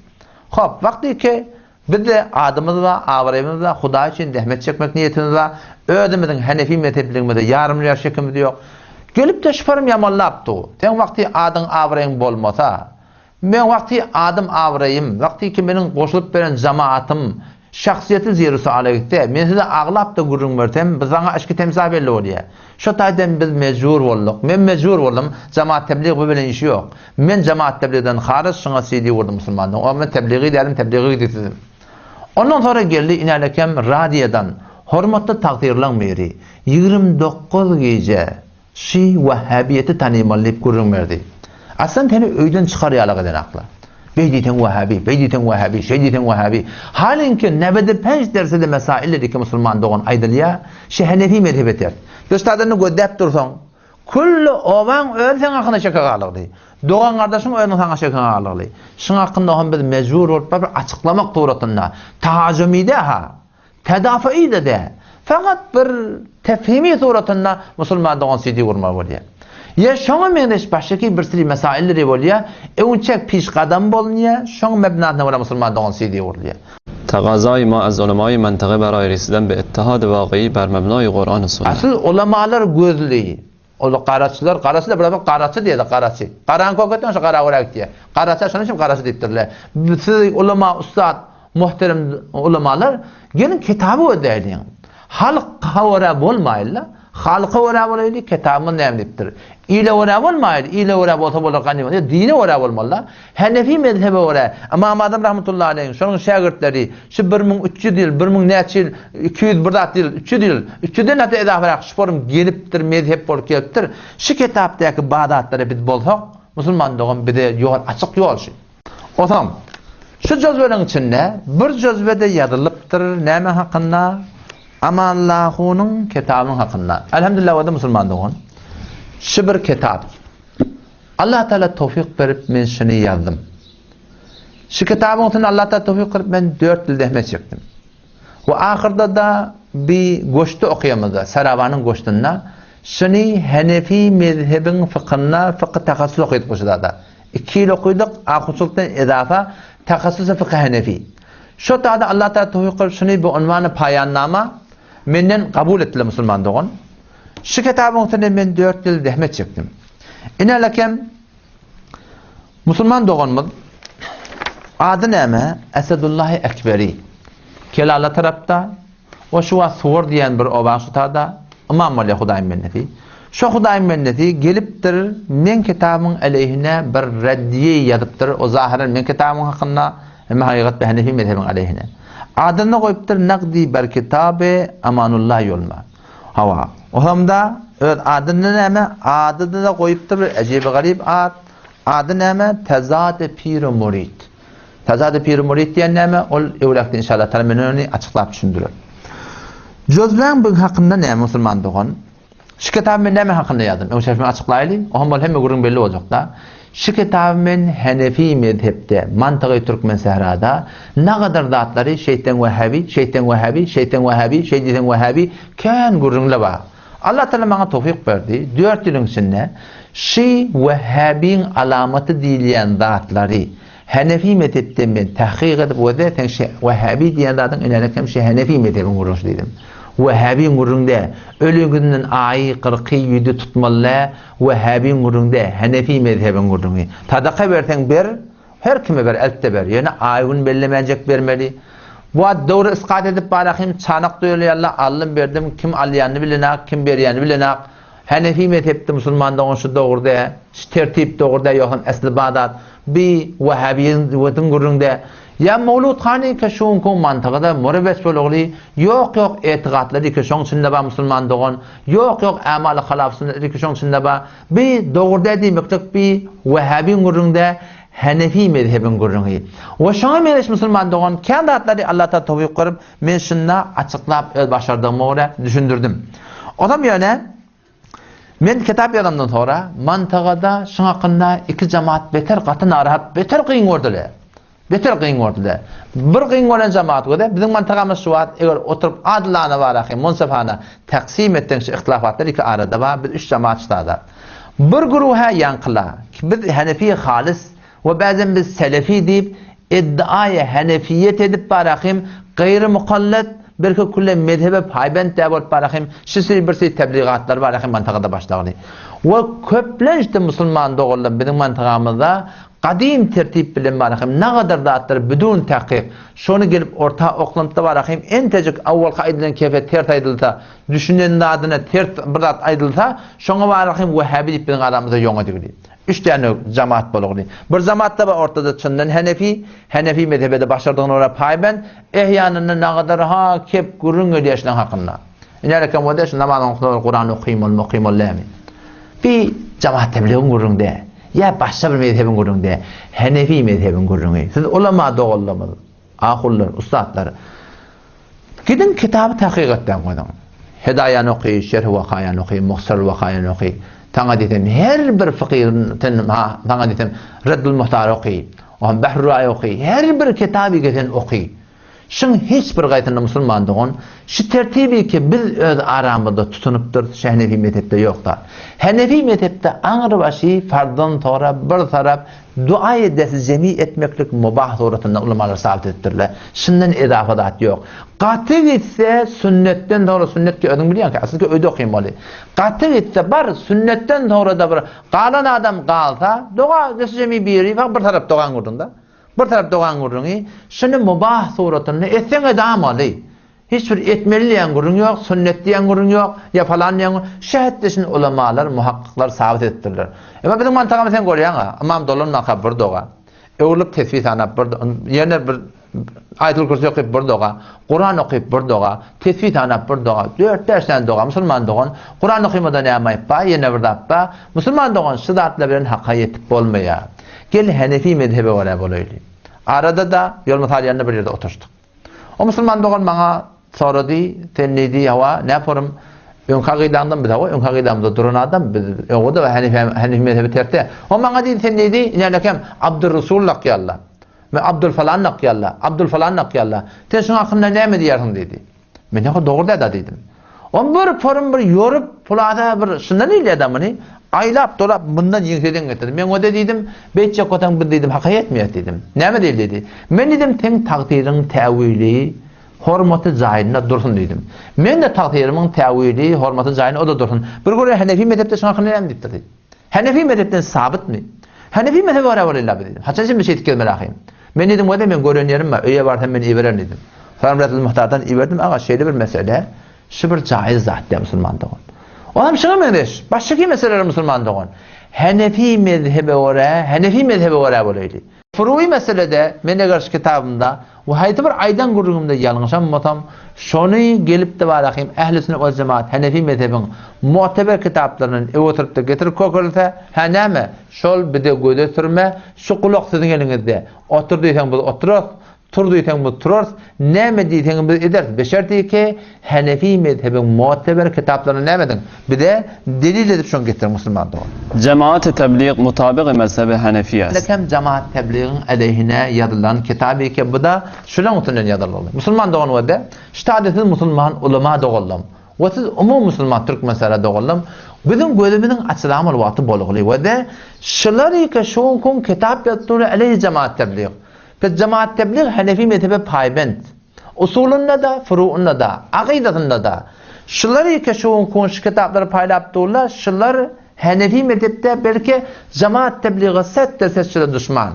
Hop, wagty ki, Bizde adymyz bar, abraýymyz bar, Hudaý üçin zähmet çekmek niýetimiz bar. Özümiziň henefi mezhepligimize ýarym ýa şekimiz ýok. Gelip-de şuparym ýamanlap dur. Seň wagty adyň abraýyň bolmasa, meň wagty adym abraýym, wagty ki meniň goşulyp beren jamaatym, şahsyýetim ziri suala gitse, men size aglap-da gürrüň bersem, bu saňa yşky temsa belli bolýar. Şo taýdan biz mejbur bolduk. Men mejbur boldum. Jamaat teblig bu bilen işi ýok. Men jemaat tebligden haryç şuňa CD gurdum musulmandan. O men tebligi dälim tebligi gidipsizim. Ondan sonra geldi inälekem radiodan hormatly tagtyrlaň biri 29 gije şi wahhabiýeti tanymaly diýip gürrüň berdi. Aslan seni öýden çykar ýalyk eden akla. Beý diýseň wahhabi, beý diýseň wahhabi, şeý diýseň wahhabi. Halinki nebede penç dersede mesail ki musulman dogan aýdylýar, şi henefi mezhebi ters. Döştadany gözläp dursaň, Külli obaň özi seň hakyňda şeke galygly. Dogan-gardaşyň özüniň saňa şeke galygly. Şuň hakynda hem biz mejbur bolup bir açyklamak suratynda, tahajumide-ha, tedafui-de däl, fakat bir tefhimi suratynda musulman dogan CD gurmaly bolýar. Ýa şoňa meňzeş başgaki bir sürü mesailleri bolýar, öňçäk pişgadam bolunýar, şoň mebnasyna görä musulman dogan CD gurulýar. تقاضای ما از علمای منطقه برای رسیدن به اتحاد واقعی بر مبنای قرآن و سنت. Asyl ulamalar gözli. Ol garaçylar, garaçy-da bir adam garaçy diýýär-de, garaçy. Garaňky okatýan şo gara görä gitýär. Garaça şonuň üçin garaçy diýipdirler. Siz ulama, ussat, muhterem ulamalar, geliň kitaby gözläýliň. Halka görä bolmaýly-da, Halka görä bolaýly, kitabymyz näme diýipdir. Ile görä bolmaýly, ile görä bolsa bolar ganymat, ýa dine görä bolmaly-da. Henefi mezhebe görä, Ymam Azam rahmetullahi aleýhiň, şonuň şägirtleri, şu 1300 ýyl, bir müň näçe ýyl, 200 bir zat ýyl, 300 ýyl, 300-den hatda edaparak şu forum gelipdir, mezhep bolup gelipdir. Şu kitapdaky bar zatlara biz bolsak, musulman dogan bize ýol açyk ýol şu. Onsoň, şu jözweliň içinde bir jözwede ýazylypdyr näme hakynda? Amanlahunyň kitabynyň hakynda. Elhamdülillah wada musulman dogan. Şu bir kitap. Allah Teala towfik berip men şuny ýazdym. Şu kitabyň üstünde Allah Teala towfik berip men 4 ýyl zähmet çekdim. We ahyrda da bi goşdy okaýamyzda, Sarabanyň goşdunda şuny Henefi mezhebiň fykynda fykh tahassus okaýdyk bu zada. 2 ýyl okaýdyk, ahuçylykdan edafa tahassus fykh Henefi. Şo tada Allah Teala towfik berip şuny bu unwany paýannama menden kabul etdiler musulman dogan. Şu kitabyň üstünde men 4 ýyl zähmet çekdim. Inelekem musulman doganymyz ady näme? Esedullahi Ekberi. Kelala tarapda o şu wagt Suwar diýen bir oba şu tada ymam bolýar Hudaýyň bendesi. Şo Hudaýyň bendesi gelipdir meň kitabymyň aleýhine bir reddiýe ýazypdyr. O zahyran meň kitabymyň hakynda Emma hakykat Hanefi mezhebiň aleýhine. Adyny goýupdyr Nagdi ber kitaby Amanullah ýoluna. Hawa. Ohamda öz adyny näme? Adyny-da goýupdyr bir ejibi-garyp at. Ady näme? Tezad-y pir-u murid. Tezad-y pir-u murid diýen näme? Ol öwräkde inşallah taala men ony açyklap düşündirer. Jözläň bu hakynda näme musulman dogan? Şu kitaby men näme hakynda ýazdym? Öň şerfimi açyklaýly, oňa bol hemme gürrüň belli boljakda. Şu kitaby men Henefi mezhepde, mantygy Türkmen sährada nagadar zatlary şeýtseň wahhabi, şeýtseň wahhabi, şeýtseň wahhabi, şeý diýseň wahhabi kän gürrüňle bar. Allah Taala maňa towfyk berdi, dört ýylyň içinde şy wahhabiň alamaty diýilýän zatlary Henefi mezhepde men tahkyk edip weze sen şe Wahhabi diýen zadyň inenek hem şe Henefi mezhebiň gürrüňsi diýdim. Wahhabiň gürrüňde öli gününden aýy, kyrky, ýüzi tutmaly dä, Wahhabiň gürrüňde Henefi mezhebiň gürrüňi. Sadaka berseň ber, her kime ber, eltde ber. Ýöne aý gün bellemänjek bermeli. Bu wagt dogry iskat edip barahym çanak doýulýarla aldym berdim kim alýanyny bilenak, kim berýänini bilenak. Henefi mezhepde musulman dogan şu dogry dä, şu tertip dogry dä ýogsam esli bar zat. Bi wahhabiýetiň gürrüňde ýa Mawlud hany ke şuňkuň mantygyda murabes bolugly ýok ýok etigatlary ke şoň içinde bar musulman dogan ýok ýok amaly halaf sünnetleri ke şoň içinde bar bi dogry dä diýmeklik bi wahhabiň gürrüňde Henefi mezhebiň gürrüňi. We şoňa meňzeş musulman dogan kän zatlary Allah Taala towfyk berip men şunda açyklap öz başardygyma görä düşündirdim. Ozam ýöne Men kitap ýazandan soňra mantagada şuň hakynda iki jemaat beter gaty narahat, beter gyn gördüler. Beter gyn gördüler. Bir gyn gören jemaat göze, biziň mantagamyz şu wagt eger oturyp adylana barahym, munsafana taksim etseň şu ihtilafatlar iki arada bar, biz üç jemaat ştada. Bir güruha ýaňkyla, biz Hanefi halys We bäzem biz selefi diýip iddiaýa henefiýet edip barahym gaýry mukallet birki külle mezhebe paýbent dä bolup barahym şisri birsi tebligatlar barahym mantagada başlagly. We köplençde musulman doganlar biziň mantagamyzda gadym tertip bilen barahym nagadar zatlar bidun tahkyk şony gelip orta oklanypda barahym entejik awwalky aýdylan kefe ters aýdylsa düşünen zadyna ters bir zat aýdylsa şoňa barahym wehhabi diýip biziň aramyzda ýoňa digli. Üç däne jamaat bolugly. Bir jamaatda bar ortada çyndan Henefi, Henefi mezhebede başardygyna görä paýbent, eh ýanynda nagadar ha kep gürrüň edýär şunuň hakynda. Iner eken bolýar şu namazyň soňra Kuran okymalymy okymaly dälmi? Bi jamaat tebligiň gürrüňi däl. Ýa başga bir mezhebiň gürrüňi däl. Henefi mezhebiň gürrüňi. Siz ulama doganlarymyz, ahunlar, ussatlar. Gidiň kitaby tahkyk etmäň özüň. Hedaýany oky, Şerh Wakaýany oky, Muhtasarul Wakaýany oky. Saňa diýsem her bir fykyň sen saňa diýsem Reddul Muhtary oky. Oňa Behrul Raýy oky. Her bir kitaby sen oky. Şuň hiç bir gaýsynda musulman dogan, şu tertibi ki biz öz aramyzda tutunypdyrys, şu Henefi mezhepde ýok zat. Henefi mezhepde aňrybaşy farzdan soňra bir tarap dua edesi jemi etmeklik mubah suratynda ulamalar sabyt edipdirler. Şundan ezafa zat ýok. Gaty gitse sünnetden soňra sünnet ki özüň bilýäň ki asyl ki öýde okamaly. Gaty gitse bar sünnetden soňra-da bir galan adam galsa doga edesi jemi biri bir tarap dogan gurduňda. Bir tarap dogan gürrüňi, şuny mubah suratynda etseň edamaly. Hiç bir etmeli diýen gürrüň ýok, sünnet diýen gürrüň ýok, ýa falan diýen gürrüň. Şu hetde şuny ulamalar, muhakkyklar sabyt edipdirler. Emma biziň mantagymyz sen görýäň-ä, ymam dolanmaka bir doga, öwrülip tesbih sanap bir, ýene bir Aýatul Kürsi okyp bir doga, Kuran okyp bir doga, tesbih sanap bir doga, dört-bäş sany doga, musulman dogan, Kuran okymada näme aýyp bar, ýene bir zat bar, musulman dogan şu zatlar bilen haka ýetip bolmaýar. Gel Henefi mezhebe görä bolaýly. Arada-da ýol mysal ýanynda bir ýerde oturyşdyk. O musulman dogan maňa sorady, sen diýdi, hawa, näporum, öňki akydaňdan biz hawa, öňki akydamyzda duran adam, biz öňe-de Henefi, Henefi mezhebi terse. O maňa diýdi, sen diýdi, inälekem Abdurresul lakýarlar. Men Abdul falan lakýarlar, Abdul falan lakýarlar. Sen şuň hakynda näme diýersiň diýdi. Men ýa dogry däda diýdim. On bir forum bir ýorup, pulada bir şundan ilýär muny. Aýlap dolap mundan ýeňseden getirdi. Men oda diýdim, beýtjek bolsaň biz diýdim haka ýetmeýär diýdim. Näme diýdi diýdi. Men diýdim seň tagsyryň täwili hormaty jaýynda dursun diýdim. Men de tagsyrymyň täwili hormaty jaýynda o-da dursun. Bir göre Henefi mezhepde şuň hakynda näme diýipdir diýdi. Henefi mezhepden sabytmy? Henefi mezhebe görä bolýar diýdim. Haçan şimdi şeýdip gezmeli ahym. Men diýdim, wede men gören ýerim bar, öýe barsam men ibererin diýdim. Soňra Resul Muhtardan iberdim, aga şeýle bir mesele, şu bir jaýyz zat diýýär musulman dogan. O hem şuňa meňzeş, başga meseleler musulman dogan. Henefi mezhebe görä, Henefi mezhebe görä bolaýdy. Furuý meselede men eger şu kitabymda we haýsy bir aýdan gürrüňimde ýalňyşan bolsam, şony gelip-de barahym ähli sünnet wal jemaat Henefi mezhebiň mu'teber kitaplaryndan öwürtirip-de getirip görkezilse, hä näme, şol bize göze sürme, şu gulak siziň eliňizde, otur diýseň biz oturarys, tur diýseň biz turarys, näme diýseňem biz ederis, beşerti ki, Henefi mezhebiň mu'teber kitaplaryny näme ediň, bize delil edip şony getiriň musulman dogan. Jemaat-y teblig mutabygy mezhebi Henefi est. Hem jemaat tebligiň aleýhine ýazylan kitap eke bu-da şulaň üstünden ýazylgyly. Musulman dogan we-de ştada siz musulman ulama doganlam we siz umumy musulman türkmenistana doganlam biziň gözümiziň açylamyl wagty bolgyly we-de şular eke şuňkuň kitap ýazdylar aleýhi jemaat teblig. Pes jemaat teblig Henefi mezhebe paýbent. Usulynda-da, furu'ynda-da, akydasynda-da. Şular eke şu gün kunşy kitaplary paýlap durlar, şular Henefi mezhepde belki jemaat tebliga setde setçide duşman.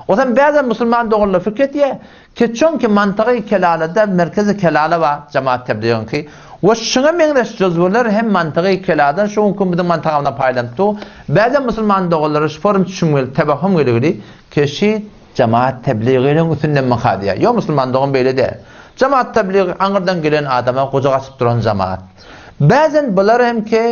Ozam bäzem musulman doganlar fikir etýär, ki çonki mantygy kelalada merkezi kelala bar jemaat tebligyňky we şuňa meňzeş juzwler hem mantygy keladan şu günki biziň mantygymyzda paýlanyp dur. Bäzem musulman doganlara şu forum düşüňmeli, tebahhum geligili, ki şi Jemaat tebligynyň üstünden myka diýýär. Ýok musulman dogan beýle däl. Jemaat tebligy aňyrdan gelen adama gujak açyp duran jemaat. Bäzen bular hem ki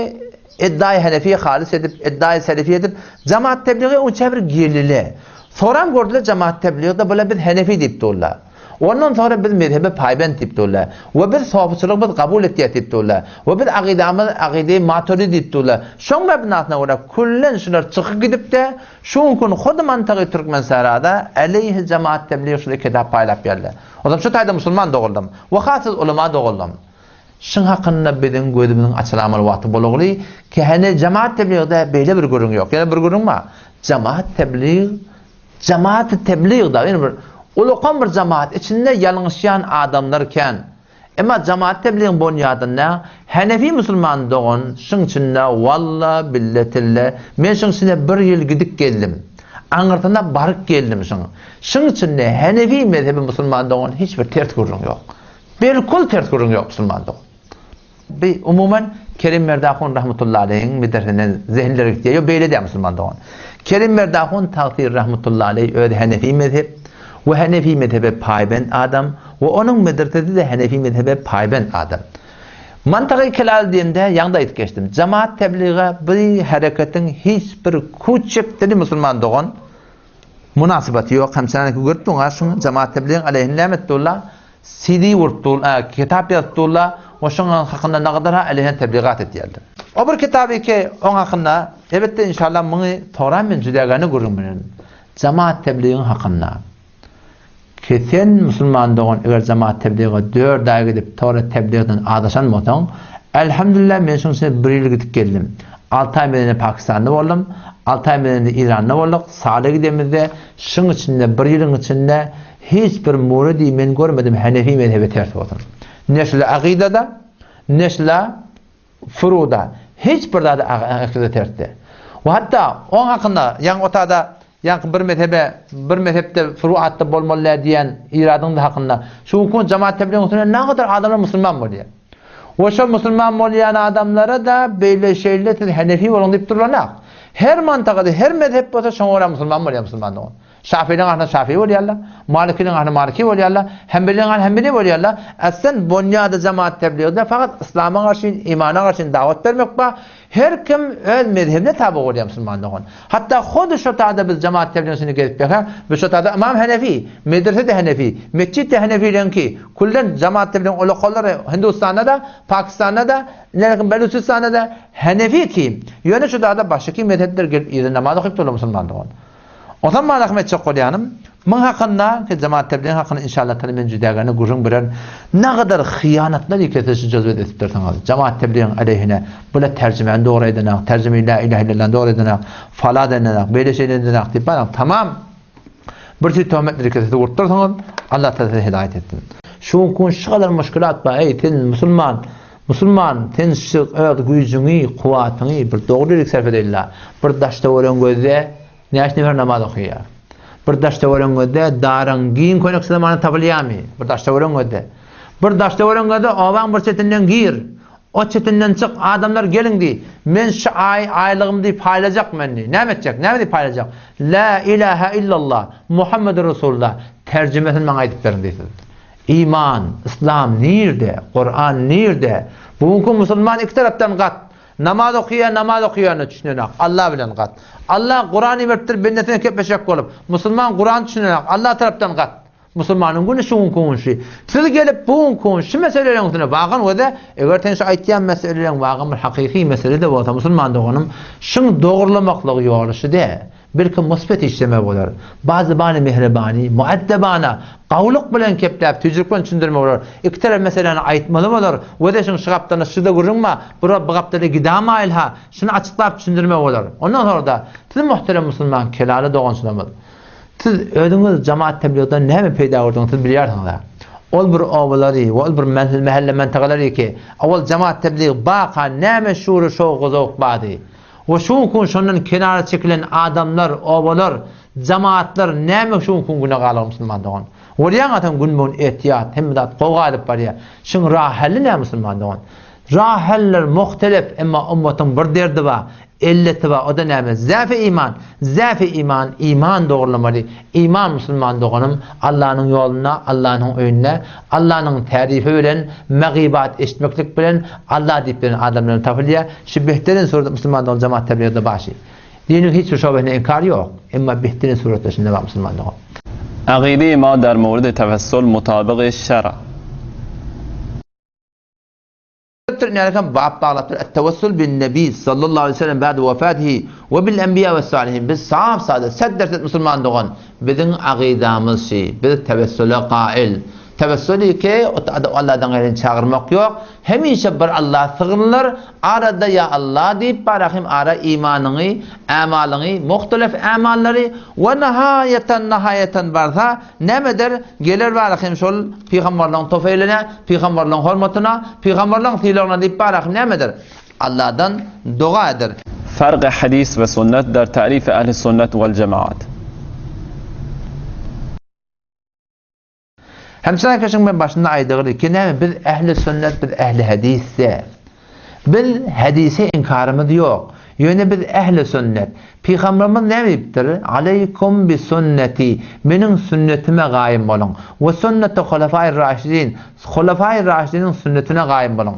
eddaýy henefi halys edip, eddaýy selefi edip, jemaat tebligy onça bir gelile. Soram gördüler jemaat tebligyda bular biz henefi diýip durlar. Ondan sonra biz mezhebe paýbent diýip durlar. We biz sofuçylygy biz kabul etýäs diýip durlar. We biz akydamyz akydy maturidi diýip durlar. Şoň mebnasyna görä küllen şular çykyp gidip-de Şu gün hut mantygy Türkmensährada aleýhi jemaat teblig şuly kitap paýlap geldi. Ozal şu taýda musulman doguldym. We has siz ulama doguldym. Şuň hakynda biziň gözümiziň açylamaly wagty bolugly ki hene jemaat tebligde beýle bir gürrüň ýok. Ýene bir gürrüň bar. Jemaat teblig jemaat teblig da ýene bir ulakan bir jemaat içinde ýalňyşýan adamlar kän. Emma jamaat tebligiň bonýadynda Henefi musulman dogan şyň içinde walla bille tille men şyň içinde bir ýyl gidip geldim. Aňyrsyna baryp geldim şyň. Şyň içinde Henefi mezhebi musulman dogan hiç bir ters gürrüň ýok. Belkul ters gürrüň ýok musulman dogan. Bi umuman Kerim Merdahun rahmetullahi aleýhiň medresesinden zehinleri gitýär. Ýok beýle däl musulman dogan. Kerim Merdahun tagsyr rahmetullahi aleýh özi Henefi mezhep we Henefi mezhebe paýbent adam we onuň medresesi-de Henefi mezhebe paýbent adam. Mantygy kelal diýemde ýaňda aýdyp geçdim. Jemaat tebliga bu hereketiň hiç bir küçük dili musulman dogan munasybaty ýok. Hemçeneki görüp durňa şuň jemaat tebligiň aleýhine näme etdi ola? CD urup dur, kitap ýazyp durlar we şoň hakynda nagadar aleýhine tebligat etýärler. O bir kitaby ki oň hakynda elbetde inşallah muny soran men jüdägäne gürrüň bererin. Jemaat tebligiň hakynda. Ki sen musulman dogan eger jemaat tebliga dört aý gidip tora tebligden azaşan bolsaň, Elhamdülillah men şuň içinde bir ýyl gidip geldim. Alty aý medeni Pakistanda boldum, alty aý medeni Iranda bolduk, Sala gidemizde şuň içinde bir ýylyň içinde hiç bir muridi men görmedim Hanefi mezhebe ters bolsun. Ne şula akydada, ne şula furuda hiç bir zady akyda ters däl. We hatda oň hakynda ýaňy otada Ýaňky bir mezhebe, bir mezhepde furuatda bolmaly däl diýen iradyň-da hakynda. Şu günki gün jemaat tebligiň üstünde nägadar adamlar musulman bolýar. We şol musulman bolýan adamlara-da beýle şeýle siz henefi boluň diýip durlanak. Her mantagada, her mezhep bolsa şoňa görä musulman bolýar musulman dogan. Şafiliň ahyna şafi bolýarlar, malikiniň ahyna maliki bolýarlar, hembeliniň ahyna hembeli bolýarlar. Aslen bonýada jemaat tebligde fakat yslama garşy, imana garşy dawat bermek bar. Her kim öz mezhebine taby bolýar musulman dogan. Hatda hody şo tada biz jemaat tebligiň içinde gezip ýörkäk, biz şo tada ymam Henefi, medrese-de Henefi, metjit-de Henefileňki, külden jemaat tebligiň ulakalary Hindustanda-da, Pakistanda-da, nerekim Belujistanda-da Henefi kim. Ýöne şo tada başyky mezhepler gelip yzyna namaz okyp durlar musulman dogan. Onsoň maňa rahym etjek bolýanym, muň hakynda, ki jemaat tebligiň hakynda inşallah taala men jüdägäne gürrüň bererin. Nagadar hyýanatlar ikesi şu jözbet edipdirsiňiz. Jemaat tebligiň aleýhine bula terjimäni dogry edenak, terjime la ilahe illallany dogry edenak, fala edenak, beýle şeýle edenak diýip baraň tamam bir tüý töhmetler ikesi gurtdursyňyz. Allah taala size hidaýat etsin. Şu günki gün şu gadar muşkilat bar, eý sen musulman, musulman sen şu öz güýjüňi, kuwwatyňy bir dogry ýere sarp edeýin-la. Bir daşda gören gözde Näçe nefer namaz okaýar? Bir daş-töweregiňizde daryň giň köýnek çyzamany tapylýarmy? Bir daş-töweregiňizde. Bir daş-töweregiňizde obaň bir çetinden gir, o çetinden çyk, adamlar geliň diý. Men şu aý aýlygymy diý paýlajak men diý. Näme etjek? Näme diýip paýlajak? La ilaha illallah, Muhammedur Resulullah. Terjimesini maňa aýdyp beriň diý siz. Iman, yslam nirde? Kuran nirde? Bu günki musulman iki tarapdan gat. Namaz okaýan namaz okaýanyna düşünenak, Alla bilen gat. Alla Kuran iberipdir bendesine kepleşek bolup. Musulman Kuran düşünenak, Alla tarapdan gat. Musulmanyň güni şu günki gün şu. Siz gelip bu günki gün şu meseleleriň üstüne bagan göze, eger sen şu aýtýan meseleleriň bagan bir hakyky mesele-de bolsa musulman doganym, şuň dogurlamaklygy ýoly şu däl. Belki musbet işleme bolar. Ba zybany mehribany, muaddebana, gawulyk bilen kepläp, tüýjülik bilen düşündirme bolar. Iki tarap meseläni aýtmaly bolar. Wede şuň şu gapdalynda şuda gürrüň bar, bura bu gapdalda gida maýyl ha, şuny açyklap düşündirme bolar. Ondan soňra-da, siz muhterem musulman kelaly dogançylarymyz, siz özüňiz jamaat teblygdan näme peýda gördüňiz siz bilýärsiňiz-ä. Ol bir obalary we ol bir mähelle mentakalary ki, owal jamaat teblig baka näme şury şowgy-zowk bardy. We şu günki gün şondan kenara çekilen adamlar, obalar, jemagatlar näme şu günki gün güne galar musulman dogan? Görýäň atam gün-bu gün etýat, hemme zat gowy galyp barýar. Şuň rahelli näme musulman dogan? Raheller muhtelif, emma ummatyň bir derdi bar, elleti bar, o-da näme? Zäfi iman, zäfi iman, iman dogrulamaly. Iman musulman doganym, Allanyň ýolunda, Allanyň öýünde, Allanyň tärifi bilen, magybat eşitmeklik bilen, Alla diýip bilen adamlaryň tapylýar. Şu behterin surat musulman dogan jemaat tebliğde başy. Diniň hiç bir şobesine inkar ýok. Emma behterin suratda şunda bar musulman dogan. Agydy ma dar mowridi tewessul mutabygy şer'a. Nälekem bap baglapdyr, Et-tewessul bin-nebi sallallahu aleýhi we sellem ba'de wefatihi we bil-enbiýa wes-salihin. Biz sap-sada, set-derset musulman dogan, biziň agydamyz şi, biz tewessule gaýyl. Tewessuli ki, Alladan gaýryny çagyrmak ýok. Hemişe bir Alla sygynlar, arada ýa Alla diýip barahym ara imanyňy, ämalyňy, muhtelef ämallary we nahaýatan nahaýatan barsa, Näme eder? Geler barahym şol pygamberleň tofeýline, pygamberleň hormatyna, pygamberleň sylagyna diýip barahym näme eder? Alladan doga eder. Farky hadis we sunnet der ta'rifi ehli sunnet wel jemaat. Hemşire arkadaşyň men başynda aýdygyly ki näme biz ehli sünnet biz ehli hadis däl. Biz hadise inkarymyz ýok. Ýöne biz ehli sünnet. Pygamberimiz näme diýipdir? Aleýkum bi sünneti. Meniň sünnetime gaýym boluň. We sünneti hulafair raşidin. Hulafair raşidiniň sünnetine gaýym boluň.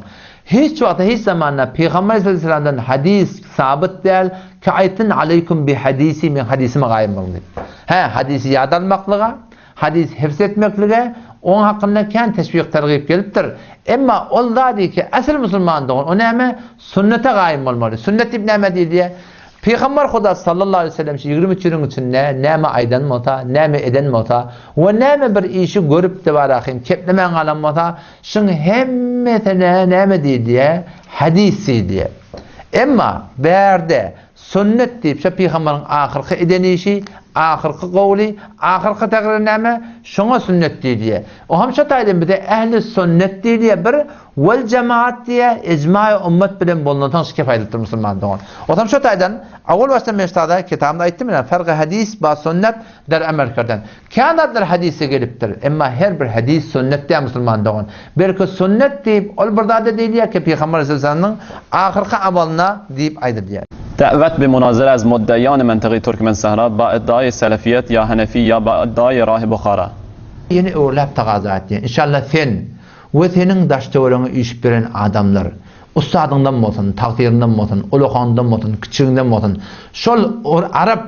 Hiç wagtda hiç zamanda Pygamber aleyhisselamdan hadis sabyt däl ki aýtsyn aleýkum bi hadisi meň hadisime gaýym boluň diýip. Hä hadisi ýada almaklyga Hadys hifz etmeklige oň hakynda kän teşwik-tergip gelipdir. Emma ol zady ki, asyl musulman dogan, o näme? Sünnete gaýym bolmaly. Sünnet diýip nämä diýilýär? Pygamber Huda sallallahu aleýhi we sellem şu 23 ýylyň içinde näme aýdan bolsa, näme eden bolsa we näme bir işi görüp-de barahym keplemän galan bolsa, şuň hemmesine näme diýilýär? Hadys diýilýär. Emma bärde Sünnet diýip şo pygamberiň ahyrky eden işi, ahyrky gowly, ahyrky tagriri näme? Şoňa sünnet diýilýär. O hem şo taýdan bize ehli sünnet diýilýär bir, wel jemaat diýýär, ijmaý ummet bilen bolunansoň şu kep aýdylypdyr musulman dogan. O hem şo taýdan awal başdan men şu taýda kitabymda aýtdym ine, fergy hadis ba sünnet der emel kerden. Kän zatlar hadisde gelipdir, emma her bir hadis sünnet däl musulman dogan. Belki sünnet diýip ol bir zada diýilýär ki Pygamber aleyhisselamyň ahyrky amalyna diýip aýdylýar. Da'wet bi munazara az muddaýan mentygy Türkmen Sahra ba iddiaýy Selefiýet ýa Hanefi ýa ba iddiaýy Rahy Buhara. Ýene öwrüläp tagaza etýän. Inşallah sen we seniň daş-töweregiňe üýşüp ýören adamlar, ussadyňdan bolsun, tagsyryňdan bolsun, ulakandan bolsun, kiçigiňden bolsun, şol arap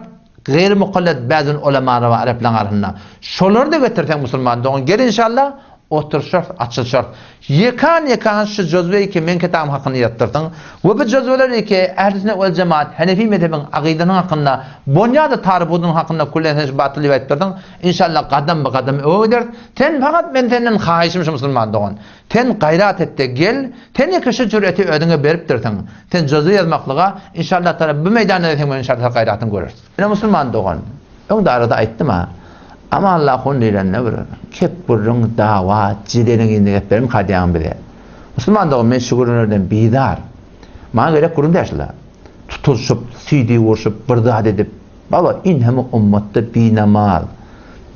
Gaýry mukallet bäzin ulamalar bar areplaň arasynda. Şolary-da getirseň musulman dogan gel inşallah oturşarys açylyşarys. Ýekan ýekan şu jözwe ki meň kitabym hakynda ýazdypdyrsyň we bu jözweler ki ähli sünnet wel jemaat henefi mezhebiň agydasynyň hakynda bonýady tarbudynyň hakynda küllen sen şu batyl diýip aýdypdyrsyň inşallah gadam by gadam öňe gideris. Sen fakat men senden haýyşym şu musulman dogan. Sen gaýrat et-de gel, sen ýeke şu jüreti özüňe beripdirsiň. Sen jyzy ýazmaklyga, inşallah Taala bu meýdanda-da seň bilen inşallah gaýratyňy göreris. Ine musulman dogan, öň-de arada aýtdym-a, Aman Allah hun diýlende bir kep gürrüň, dawa, jedeliň yzyna gep bermika diýýäň bize. Musulman dogan, men şu gürrüňlerden bizar. Maňa gerek gürrüň däl şular. Tutulyşyp, süýdi urşup, bir zat edip, baba, inheme ummatda binamaz,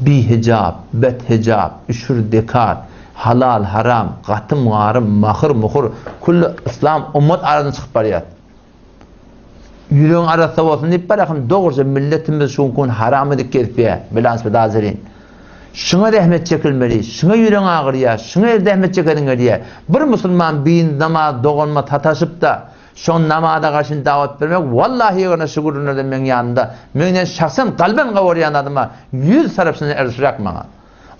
bihijap, bethijap, üşür-dekat, halal, haram, gatym-garym, mahyr-muhur, külli yslam ummat aradan çykyp barýar. Ýüregiň arassa bolsun diýip barýarkam, dogruja milletimiz şu günki gün haram edip gezipýär, bilans bidazerin. Şuňa zähmet çekilmeli, şuňa ýüregiň agyrýar, şuňa zähmet çekesiň gelýär. Bir musulman binamaz doganma sataşyp-da, Şoň namaza garşy dawat bermek wallahi ýöne şu gürrüňlerden meň ýanymda menden şahsen galben gawarýan adyma ýüz tarapyndan erzşrak maňa.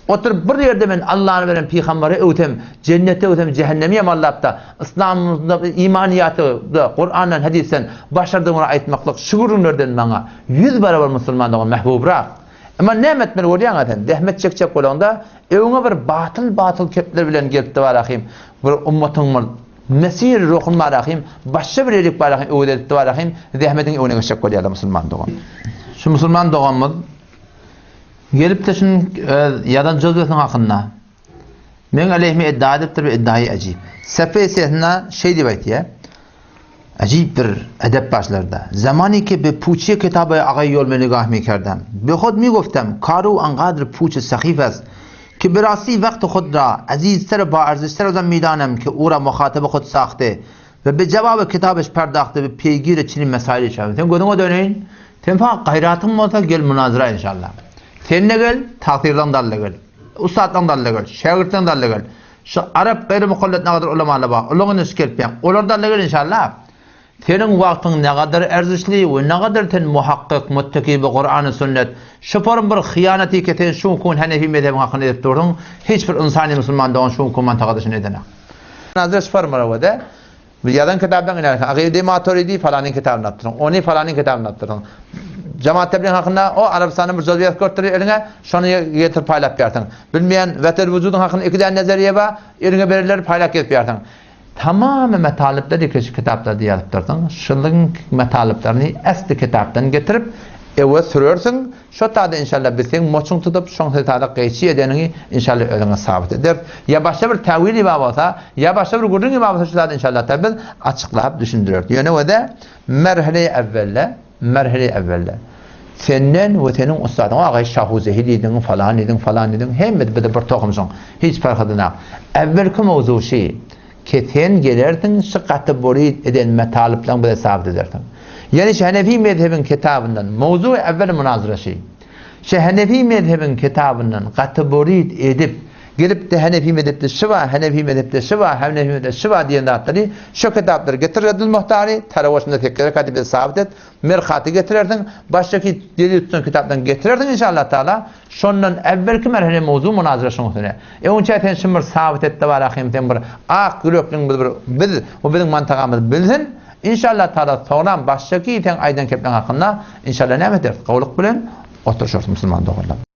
Oturyp bir ýerde men Allany beren pygambary öwsem, jenneti öwsem, jähennemi ýamanlapda, yslamymyzda imanyýaty-da Kurandan hadysdan başardygymy aýtmaklyk şu gürrüňlerden maňa ýüz barabar musulman dogan mähbubrak. Emma näme etmeli bolýaňa sen? Zähmet çekjek bolaňda öňe bir batyl batyl kepler bilen gelipdi barahym bir ummatyň bir Mesir ruhun barahym, başga bir erik barahym öwez edipdi barahym, zähmetiň öňüne geçjek bolýarlar musulman dogan. Şu musulman doganymyz gelipdi şunuň öz ýazan jözbesiniň hakynda. Meň aleýhime iddia edipdir we iddiaýy ajyp. Sefe sesine şeý diýip aýtýar. Ajyp bir edep başlarda. Zamani ki be puçe kitaby agaý ýol me nigah mi kerdem. Be hod mi goftem, karu angadr puç sahif est. Ki bi rasti wagt hud ra azizter we baarzyşter az an midanem ki ura muhataby hud sahte we bi jewaby kitabyş perdahte we peýgiri çinin mesaili şawim. Sen gözüňe döneýin. Sen fakat gaýratyň bolsa gel munazara inşallah. Sen-de gel, tagsyryň da gel. Ussatlaň da gel, şägirtleň da gel. Şu arap gaýry mukallet nagadar ulamalar bar. Olaň indi şu gelip ýaň. Olar da gel inşallah. Seniň wagtyň nägadar erzişli we nägadar sen muhakkyk, muttaki bi Kurany sünnet. Şu form bir hyýanaty ki sen şu kun Hanefi mezhebiň hakynda edip dursuň, hiç bir ynsany musulman dogan şu kun mantagada şuny edenak. Nazar şu formara we-de bir ýazan kitapdan ine Akydy Maturidi falanyň kitabyny alypdyrsyň, ony falanyň kitabyny alypdyrsyň. Jemaat tebliğ hakynda o Arabystanda bir jazwy ýazyp görüpdir eliňe, şony getirip paýlap bersiň. Bilmeýän Wetel wujudyň hakynda iki däne nazariýe bar, eliňe bererler paýlap gezip ýörsiň. Tamamy metalyplar iki şu kitaplarda ýazypdyrsyň. Şulyň metalyplaryny esli kitapdan getirip ewe sürersiň. Şo tada inşallah biz seň moçuň tutup şoň setada gaýçy edeniňi inşallah özüňe sabyt ederis. Ýa başga bir täwili bar bolsa, ýa başga bir gürrüňi bar bolsa şu zady inşallah ta biz açyklap düşündireris. Ýöne wede merhele-i evvelde Merhele evvelde senden we seniň ussadyň agaý Şahuzehi diýdiň, falan diýdiň, falan diýdiň, hemmesi bize bir tohumsyň, hiç parh edenak. Evvelki mowzug şi, ki sen gelersiň şi gaty burid eden metalyplaň bize sabyt edersiň. Ýani şi Hanefi mezhebiň kitabyndan mowzug evvel munazara şi. Şi Hanefi mezhebiň kitabyndan gaty burid edip, gelip-de Hanefi mezhepde şi bar, Hanefi mezhepde şi bar, Hanefi mezhepde şi bar diýen zatlary şo kitaplary getir Reddül Muhtary, tarawaşynda sekiz rekaty bize sabyt et, Merkaty getirersiň, başga delil tutan kitapdan getirersiň inşallah taala, şondan äwwelki merhele mowzu munazara şoň üstüne. Öňçä sen şuny bir sabyt et-de bar ahym sen bir ak ýürekliň biz bir biz we biziň mantagamyz bilsin. Inşallah Taala soňram başgaky seň aýdan kepleň hakynda inşallah näme ederis? Gowulyk bilen oturyşarys musulman doganlar.